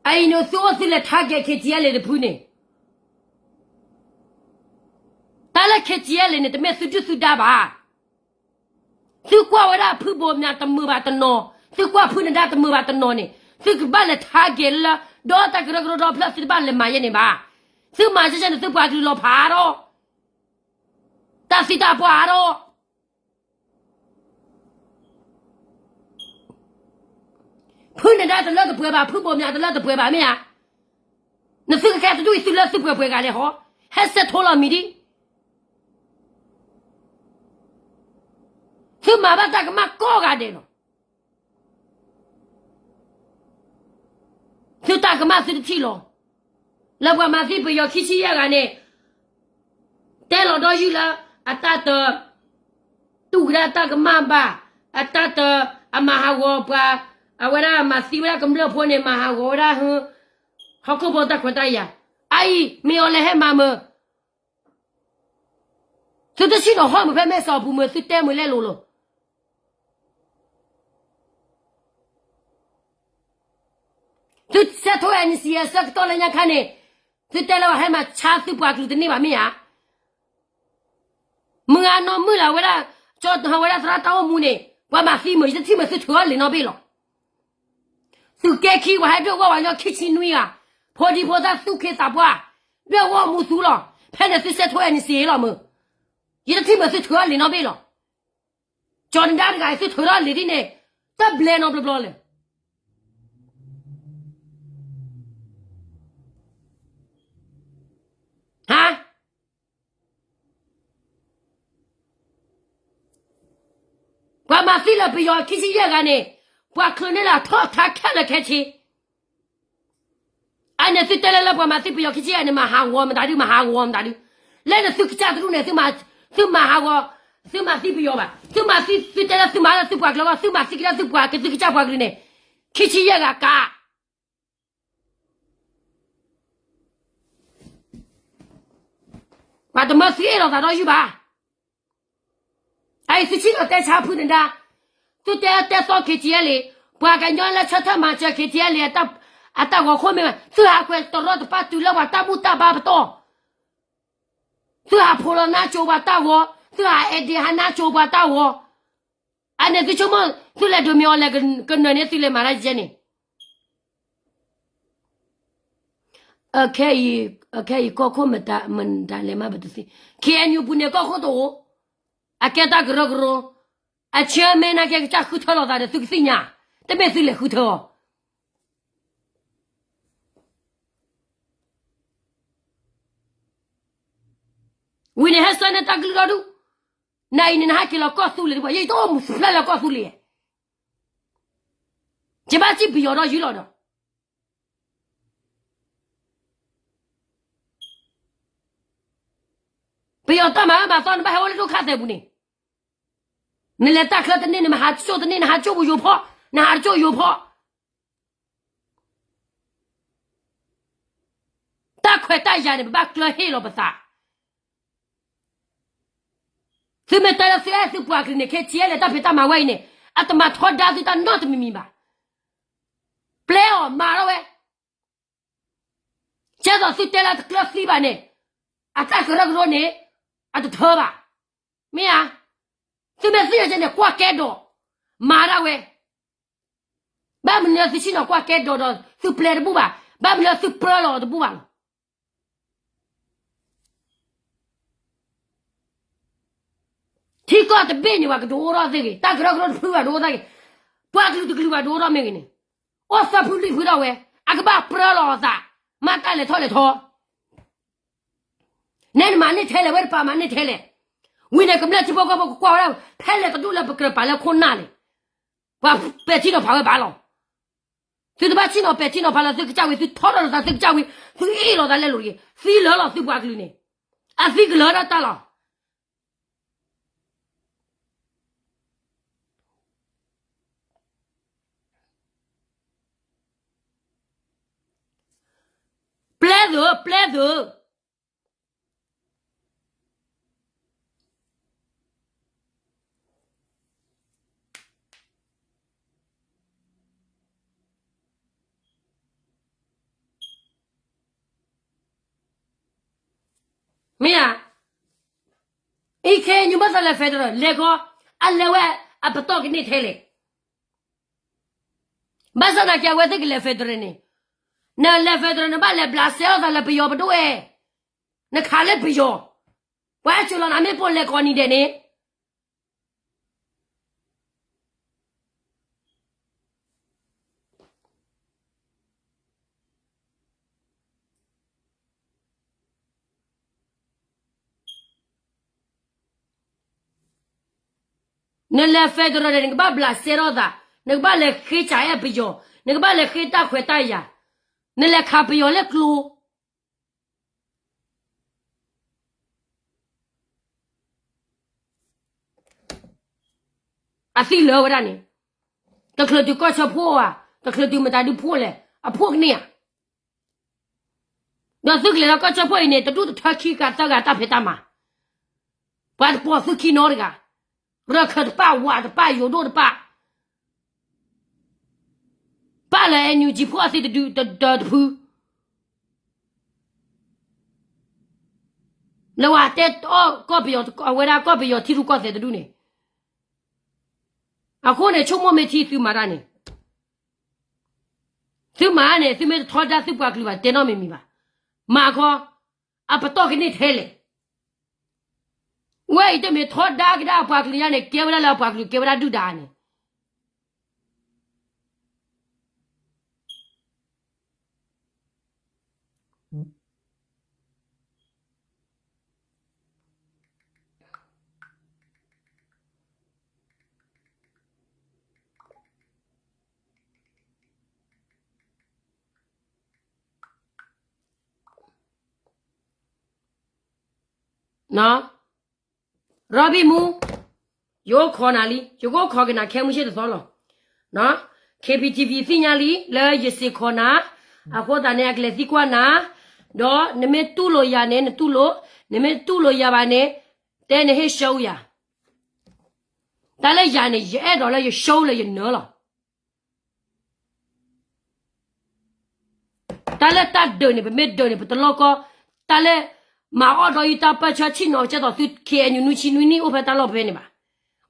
အံၤန့ၣ် သုအိၣ်သုလဲၤ target KTLA တဖုန့ၣ်, တၢ်လၢ KTLA န့ၣ် တမ့ၢ်သုဒုၣ်သုဒါဘၣ်. သုကွၢ်ဝဲဒၣ်ဖုဘိးမၠးတမုာ်ဘၣ်တနီၤ, သုကွၢ်ဖုနဒါတမုာ်ဘၣ်တနီၤန့ၣ်, သုကဘၣ်လဲၤ target လၢ ဒီးတၢ်ကရၢကရိဒီဖျၢၣ် သုတဘၣ်လဲၤမၤယဲန့ၣ်ဘၣ်. သုမၤယဲန့ၣ် သုပှၤကလုာ်လီၤဖးဒီး တၢ်သံတၢ်ပှၢ်ဒီး ဖုနဒါတလၢတပှဲၤဘၣ်, ဖုဘိးမၠးတလၢတပှဲၤဘၣ်မ့ၢ်ဧါ. နသုကခဲတဒူၣ်အံၤ သုလၢသုပှဲၤပှဲၤဂၤလဲၣ်ဟီ, ဟဲစဲးထိလီၤမံၤဒံး. သုမၤဘၣ်တၢ်ကမၣ်ကိးဂၤဒဲးလီၤ. သုတၢ်ကမၣ်သုတထံၣ်လီၤ. လၢပှၤမၤသံပယီၤခံဆံယဲၢ်ဂၤန့ၣ် တဲလီၤဒီးယုၢ်လၢ အတၢ်တ တူၢ်ကဒါတၢ်ကမၣ်ဘၣ်, အတၢ်တ အမၤဟးဂီၤပှၤ, အဝဲဒၣ်မၤသံဝဲဒၣ်ကမျၢၢ်ဖိန့ၣ် မၤဟးဂီၤဝဲဒၣ် ဟီၣ်ခိၣ်ဖိတၢ်ခွဲးတၢ်ယာ်, အအံၤ မ့ၢ်အီၤလဲၤဟဲမၤမုာ် သုတဆံၣ်နီၤဟီၣ်မုာ်ဖဲမဲာ်စီၤပူၤမုာ် သုတဲမုာ်လဲလိာ်လီၤ. သုစဲးထိ NCA အဆၢကတီၢ်လၢညါခါန့ၣ်, သုတဲလၢပှၤဟဲမၤဆါသုပှၤကလုာ်တန့ၢ်ဘၣ်မ့ၢ်ဧါ. မုၢ်ဂၤနီၢ်မုၢ်လၢ်ဝဲဒၣ်, ကၠီဝဲဒၣ်သရၣ်တၢ်အိၣ်မူန့ၣ်, ပှၤမၤသံမုာ် ယတထံၣ်မုာ်သုထုးအီၤလံာ်နီတဘ့ၣ်လီၤ. သုးက့ခံ ပှၤဟဲဒွဲၣ်ဝီၢ်ပှၤကညီခံဆံနွံဂၤ, ဖိဒံဖိသၣ်သူၣ်က့သးပှၢ်, ဒွဲၣ်ဝီၢ်မူသူလီၤ. ဖဲန့ၣ်သုစဲးထိ NCA လီၤမုၢ်, ယတထံၣ်မုာ်သုထုးအီၤလံာ်နီတဘ့ၣ်လီၤ. ကၠီနဒါတဂၤအံၤ သုထုးထီၣ်လံာ်ဒ်န့ၣ်, တၢ်ဘျဲနီတဘျီဘျီလဲၣ်. ဟါ ပှၤမၤသံလၢပယီၤခံဆံယဲၢ်ဂၤန့ၣ်, ပှၤချုးန့ၢ်လၢအထီၣ်ထါခဲလၢာ်ခဲဆ့. အန့ၣ်သုတဲလၢလၢပှၤမၤသံ ပယီၤခံဆံယဲၢ်ဂၤန့ၣ် မၤဟးဂီၤမတၤဒု, မၤဟးဂီၤမတၤဒု. လၢန့ၣ်သုကစၢ်တဒူၣ်န့ၣ်, သုမၤဟးဂီၤ, သုမၤသံပယီၤဘၣ်, သုမၤသံသုတဲလၢသုမၤလၢသုပှၤကလုာ်အဂီၢ်, သုမၤသံက့ၤလၢသုပှၤကသုကစၢ်ပှၤကလုာ်န့ၣ်, ခံဆံယဲၢ်ဂၤကး, ပှၤတမၢသုအဲၣ်လိာ်သးဒီးယုၢ်ဘၣ်. အအံၤသုဆံၣ်နီၤတဲဆါဖုနဒါ, သုတဲတဲသီ ခ့ထံအဲလ့, ပှၤကညီလၢဆၢထၢၣ်မၤစၢၤ ခ့ထံအဲလ့ အတၢ်ဂီၤခိၣ်မ့ၢ်ဘၣ်, သုဟးကွဲးတရီတပါတုၤလၢပှၤတၢ်ဘူၣ်တၢ်ဘါပတီၢ်, သုဟးဖိးလီၤနါကၠိပှၤတၢ်ဂီၤ, သုဟးအဲၣ်ဒ့ဟးနါကၠိပှၤတၢ်ဂီၤ, အန့ၣ်သုဆိကမိၣ် သုလဲၤဒိးမ့ၢ်အီၤလဲၤကနၢၤန့ၣ် သုလဲၤမၤတၢ်ယဲန့ၣ် အခဲအံၤကီၢ်ခိၣ်မတၤလဲၤမၤပတသ့, ခ့ၣ်အဲၣ်ယူၣ်ပူၤန့ၣ် ကီၢ်ခိၣ်တအိၣ်, အကဲတၢ်ကရၢကရိ, အဆၢမ့ၢ်နာ်က့ ကစၢ်ဃုထၢလိာ်သးဒီးသုကသ့ၣ်ညါ, တမ့ၢ်သုလဲၤဃုထၢအီၤ ဝံၤန့ၣ်ဟဲဆှၢန့ၢ်တၢ်ကလုၢ်ဒီဒူၣ်, နအံၤန့ၣ်နဟဲက့ၤလီၤကီၢ်သူလ့ၤတပှၤ, ယတအိၣ်မူဖျဲၣ်လၢကီၢ်သူလ့ၤ, ယဘၣ်စံၣ်ပယီၤဒီးယုၢ်လီၤဒီး ပယီၤတၢ်မၤအၢမၤသီ နဘၣ်ဟဲအိၣ်လၢဒိၣ်ခါသဲးပူၤန့ၣ်, နလဲၤတၢ်ချၢတန့ၢ် နမ့ၢ်ဟးကၠိၣ်တန့ၢ် နဟးကၠိၣ်ပယိၤဖီ, နဟးတကၠိၣ်ယိၤဖီ, တၢ်ခွဲးတၢ်ယာ်န့ၣ် ပဘၣ်ကျၢၤဟ့ၣ်လီၤပသး, သုမ့ၢ်တဲလၢသုအဲၣ်သုပှၤကလုာ်န့ၣ် ခ့ထံအဲလ့ တၢ်ဖံးတၢ်မၤဝဲအံၤန့ၣ် အတမၤထီဒါသုတၢ်နီတမံၤမံၤဘၣ်, ပျဲအီၤမၤထီၣ်ဝဲ ကဲသိးသုတဲလၢတကျၢၤသံဘၣ်န့ၣ်, အတၢ်ကရၢကရိန့ၣ်, အတထၢဘၣ်, မ့ၢ်ဧါ, သုမ့ၢ်သ့ၣ်ညါကဲန့ၣ် ကွၢ်ကဲဒိး, မၤဒၣ်ဝဲ, ဘၣ်မနုၤသုဆ့ၣ်နီၤကွၢ်ကဲဒိးဒီး သုပျဲတဘူၣ်ဘၣ်, ဘၣ်မနုၤသုပြၢလီၤတဘူၣ်ဘၣ်လီၤ. ထံကီၢ်တဘ့ၣ်န့ၣ် ပှၤကဒိးအိၣ်ထီၣ်သ့ဂ့ၤ, တၢ်ကရၢကရိတဖုဘၣ်ဒိးအိၣ်ထီၣ်ဂ့ၤ, ပှၤကလုာ်တကလုာ်ဘၣ်ဒိးအိၣ်ထီၣ်မ့ၢ်ဂ့ၤန့ၣ်, အိၣ်သၢဖုလွံၢ်ဖုထီၣ်ဝဲ, အကဘၣ်ပြၢလီၤအသး, မၤတၢ်လဲၤထီၣ်လဲၤထီ နဲနမၤန့ၢ်ထဲလဲၣ် ဝဲတပၤမၤန့ၢ်ထဲလဲၣ်, ဝံၤန့ၣ်ကမျၢၢ်ထံဖိကီၢ်ဖိကကွၢ်ဝဲဒၣ် ဖဲလဲၣ်တဒူၣ်လၢပကြၢးပာ်လၢခိၣ်နၢ်လဲၣ်, ပှၤပဲာ်ထံနီၤဖးဝဲဘၣ်လီၤ. သုတဘၣ်ထံၣ်နီၤပဲာ်ထံနီၤဖးလၢသုကစၢ်ဝံၤ သုထီထီၣ်လီၤသးသုကစၢ်ဝံၤ သုအ့ၣ်လိာ်သးလဲလိာ်တဂ့ၤ, သံလၢာ်လီၤသုပှၤကလုာ်န့ၣ်, အသံကလၢာ်ဒၣ်တၢ်လီၤ. ပျဲသု, ပျဲသု. မ့ၢ်ဧါ, အံၤခဲအံၤ နဘၣ်သးလဲၤ federal လဲၤကီ, အလဲၤဝဲအပတီၢ်ကန့ၢ်ထဲလဲၣ်. ဘၣ်ဆၣ်သနာ်က့ အဝဲသ့ၣ်ကလဲၤ federal န့ၣ်, နလဲၤ federal နဘၣ်လဲၤဘျးစဲအီၤသးလၢပယီၤပဒိၣ်ဝဲ, နခးလၢပယီၤ, ပှၤဟဲစိာ်လီၤနၤမ့ၢ်ပိာ်လဲၤကီနံၤဒဲးန့ၣ် နလဲၤ federal န့ၣ် နကဘၣ်ဘျးစဲထီၣ်သး, နကဘၣ်လဲၤဃ့ကၠးအဲၣ်ပယီၤ, နကဘၣ်လဲၤဃ့တၢ်ခွဲးတၢ်ယာ်, နလဲၤခးပယီၤလၢကျိ အသံလၢာ်ဝဲဒၣ်န့ၣ်, တချုးတုၤကီၢ်ဆၢဖှိၣ်ဧါ, တချုးတုၤမတၤဒုဖှိၣ်လဲၣ်, အဖှိၣ်ကန့ၢ်ဧါ. ဒီးသုကလဲၤလၢကီၢ်ဆၢဖှိၣ်အံၤန့ၣ် တဒူၣ်တထၢခံဂၤသၢဂၤတၢ်ဖံးတၢ်မၤ, ပှၤတပိာ်သုခံနီတဂၤ, ရၢၢ်ခၢၣ်တပၣ် ဝးတပၣ် ယိၤဒိၣ်တပၣ် ပၣ်လၢ NUG ဖှိၣ်အသံတဒုတဖု, လၢဝဲတဲအီၣ်ကီၢ်ပယီၤ အဝဲဒၣ်ကီၢ်ပယီၤထံရူၢ်ကီၢ်သဲးတဒူၣ်န့ၣ်, အဃိန့ၣ် ဆိကမိၣ်မ့ၢ်ထံသုမၤတၢ်န့ၣ်, သုမၤန့ၣ် သုမ့ၢ်တထီဒါသုပှၤကလုာ်ဘၣ်တဲနီတမံၤမံၤဘၣ်, မၤခီ, အပတီၢ်ကန့ၢ်ထဲလဲၣ်. ဝဲအံၤတမ့ၢ်ထီဒါကဒါအပှၤကလုာ်ညါန့ၣ် ကဲဝဲဒၣ်လၢအပှၤကလုာ်ကဲဝဲဒၣ်ဒုၣ်ဒါန့ၣ် နီၢ်, ရီဘံၣ်မူ, ယအိၣ်ခိးနၤလံ, ယကအိၣ်ခိးက့ၤနၤခဲမုၢ်ဆ့ၣ်တသီလီၤ. နီၢ်, K B T V သ့ၣ်ညါလံ လၢယစ့ၢ်ကီးနၤ, အဃိသတးန့ၣ် အကလဲၤသံကွၢ်နၤ, ဒီးနမ့ၢ်တူၢ်လိာ်ယၤန့ၣ် နတူၢ်လိာ်, နမ့ၢ်တူၢ်လိာ်ယၤဘၣ်န့ၣ်, တဲနဟ့ၣ် show ယၤ, တၢ်လၢယၤန့ၣ် ယအဲၣ်ဒိးလၢယ show လၢယနၢၤလီၤ. တၢ်လၢတၢ်ဒုးန့ၣ် ပမ့ၢ်ဒုးန့ၣ် ပတလီၢ်ကီ, တၢ်လၢ မၤအီၣ်ဒီးယတၢ်ပၢၢ်ဆၢဆ့ၣ်နီၤကဲသိးသု K N U နွံဆံနွံနံၣ်အိၣ်ဖဲတၢ်လီၢ်ဖဲန့ၣ်ဘၣ်.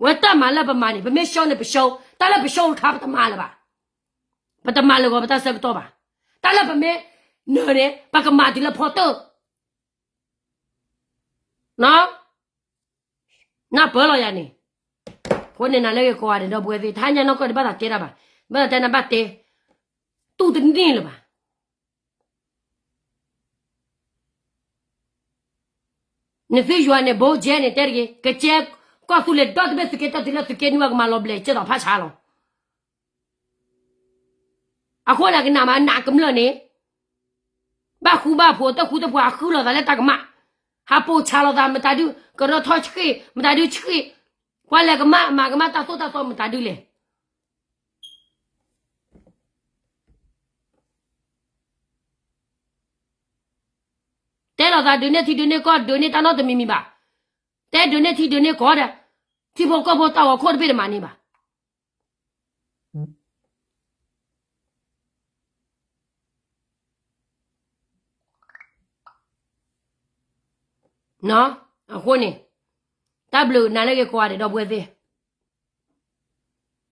ဝဲတၢ်မၤလၢပမၤန့ၣ် ပမ့ၢ် show န့ၣ် ပ show, တၢ်လၢပ show တခါ ပတမၤလၢၤဘၣ်. ပတမၤလၢၤဂီၤပတၢ်ဆၢကတီၢ်ဘၣ်. တၢ်လၢပမ့ၢ်နၢၤန့ၣ် ပကမၤတုၤလၢဖီတၢၢ် နၢ်ပၢၢ်လီၤယၤန့ၣ်, အဃိန့ၣ် နၤလၢဂ့ၤကိးဂၤဒဲး ဒီပုၢ်ဝဲၢ်သ့ၣ်, တဟါညါနီၢ်ကီၢ်ဒံးဘၣ်သးတဲတၢ်ဘၣ်, ဘၣ်သးတဲနဘၣ်တဲ, တူၢ်တန့ၢ်လၢၤဘၣ်. နသုယွၤန့ၣ် ဘိကဲန့ၣ် တဲတဂ့ၤ, ကကဲကီၢ်သူလ့ၤဒီတဘ့ၣ် သုးက့တၢ်တုၤလၢသုးက့နွံ ကမၤလီၤဘျဲး ကဲသိးဖးဆါလီၤ. အဃိန့ၣ် ကနၣ်မး နးကမျၢၢ်န့ၣ် ဘၣ်ဃူဘၣ်ဖိး တၢ်ဃူတၢ်ဖိး အဃုလိာ်သးလၢတၢ်ကမၣ်, ဟးပိာ်ဆါလိာ်သး မတၤဒုး ကရၢထီၣ်ဆှ့ၣ် မတၤဒုးဆှ့ၣ်, ပှၤလဲၤကမၣ် မၤကမၣ်တၢ်သိၣ်တၢ်သီ မတၤဒုးလဲၣ်. တဲလိာ်သးဒုးန့ၢ်ထံဒုးန့ၢ်ကီၢ် ဒုးန့ၢ်တၢ်နီတမံၤမံၤဘၣ်. တဲဒုးန့ၢ်ထံဒုးန့ၢ်ကီၢ်ဒီး ထံဖိကီၢ်ဖိတၢ်ဂီၤခိၣ်တဘ့ၣ်တမၤန့ၢ်ဘၣ်. အဃိန့ၣ် တၢ်ဘျုးနၤလၢဂ့ၤကိးဂၤဒဲး ဒီပုၢ်ဝဲၢ်သ့ၣ်,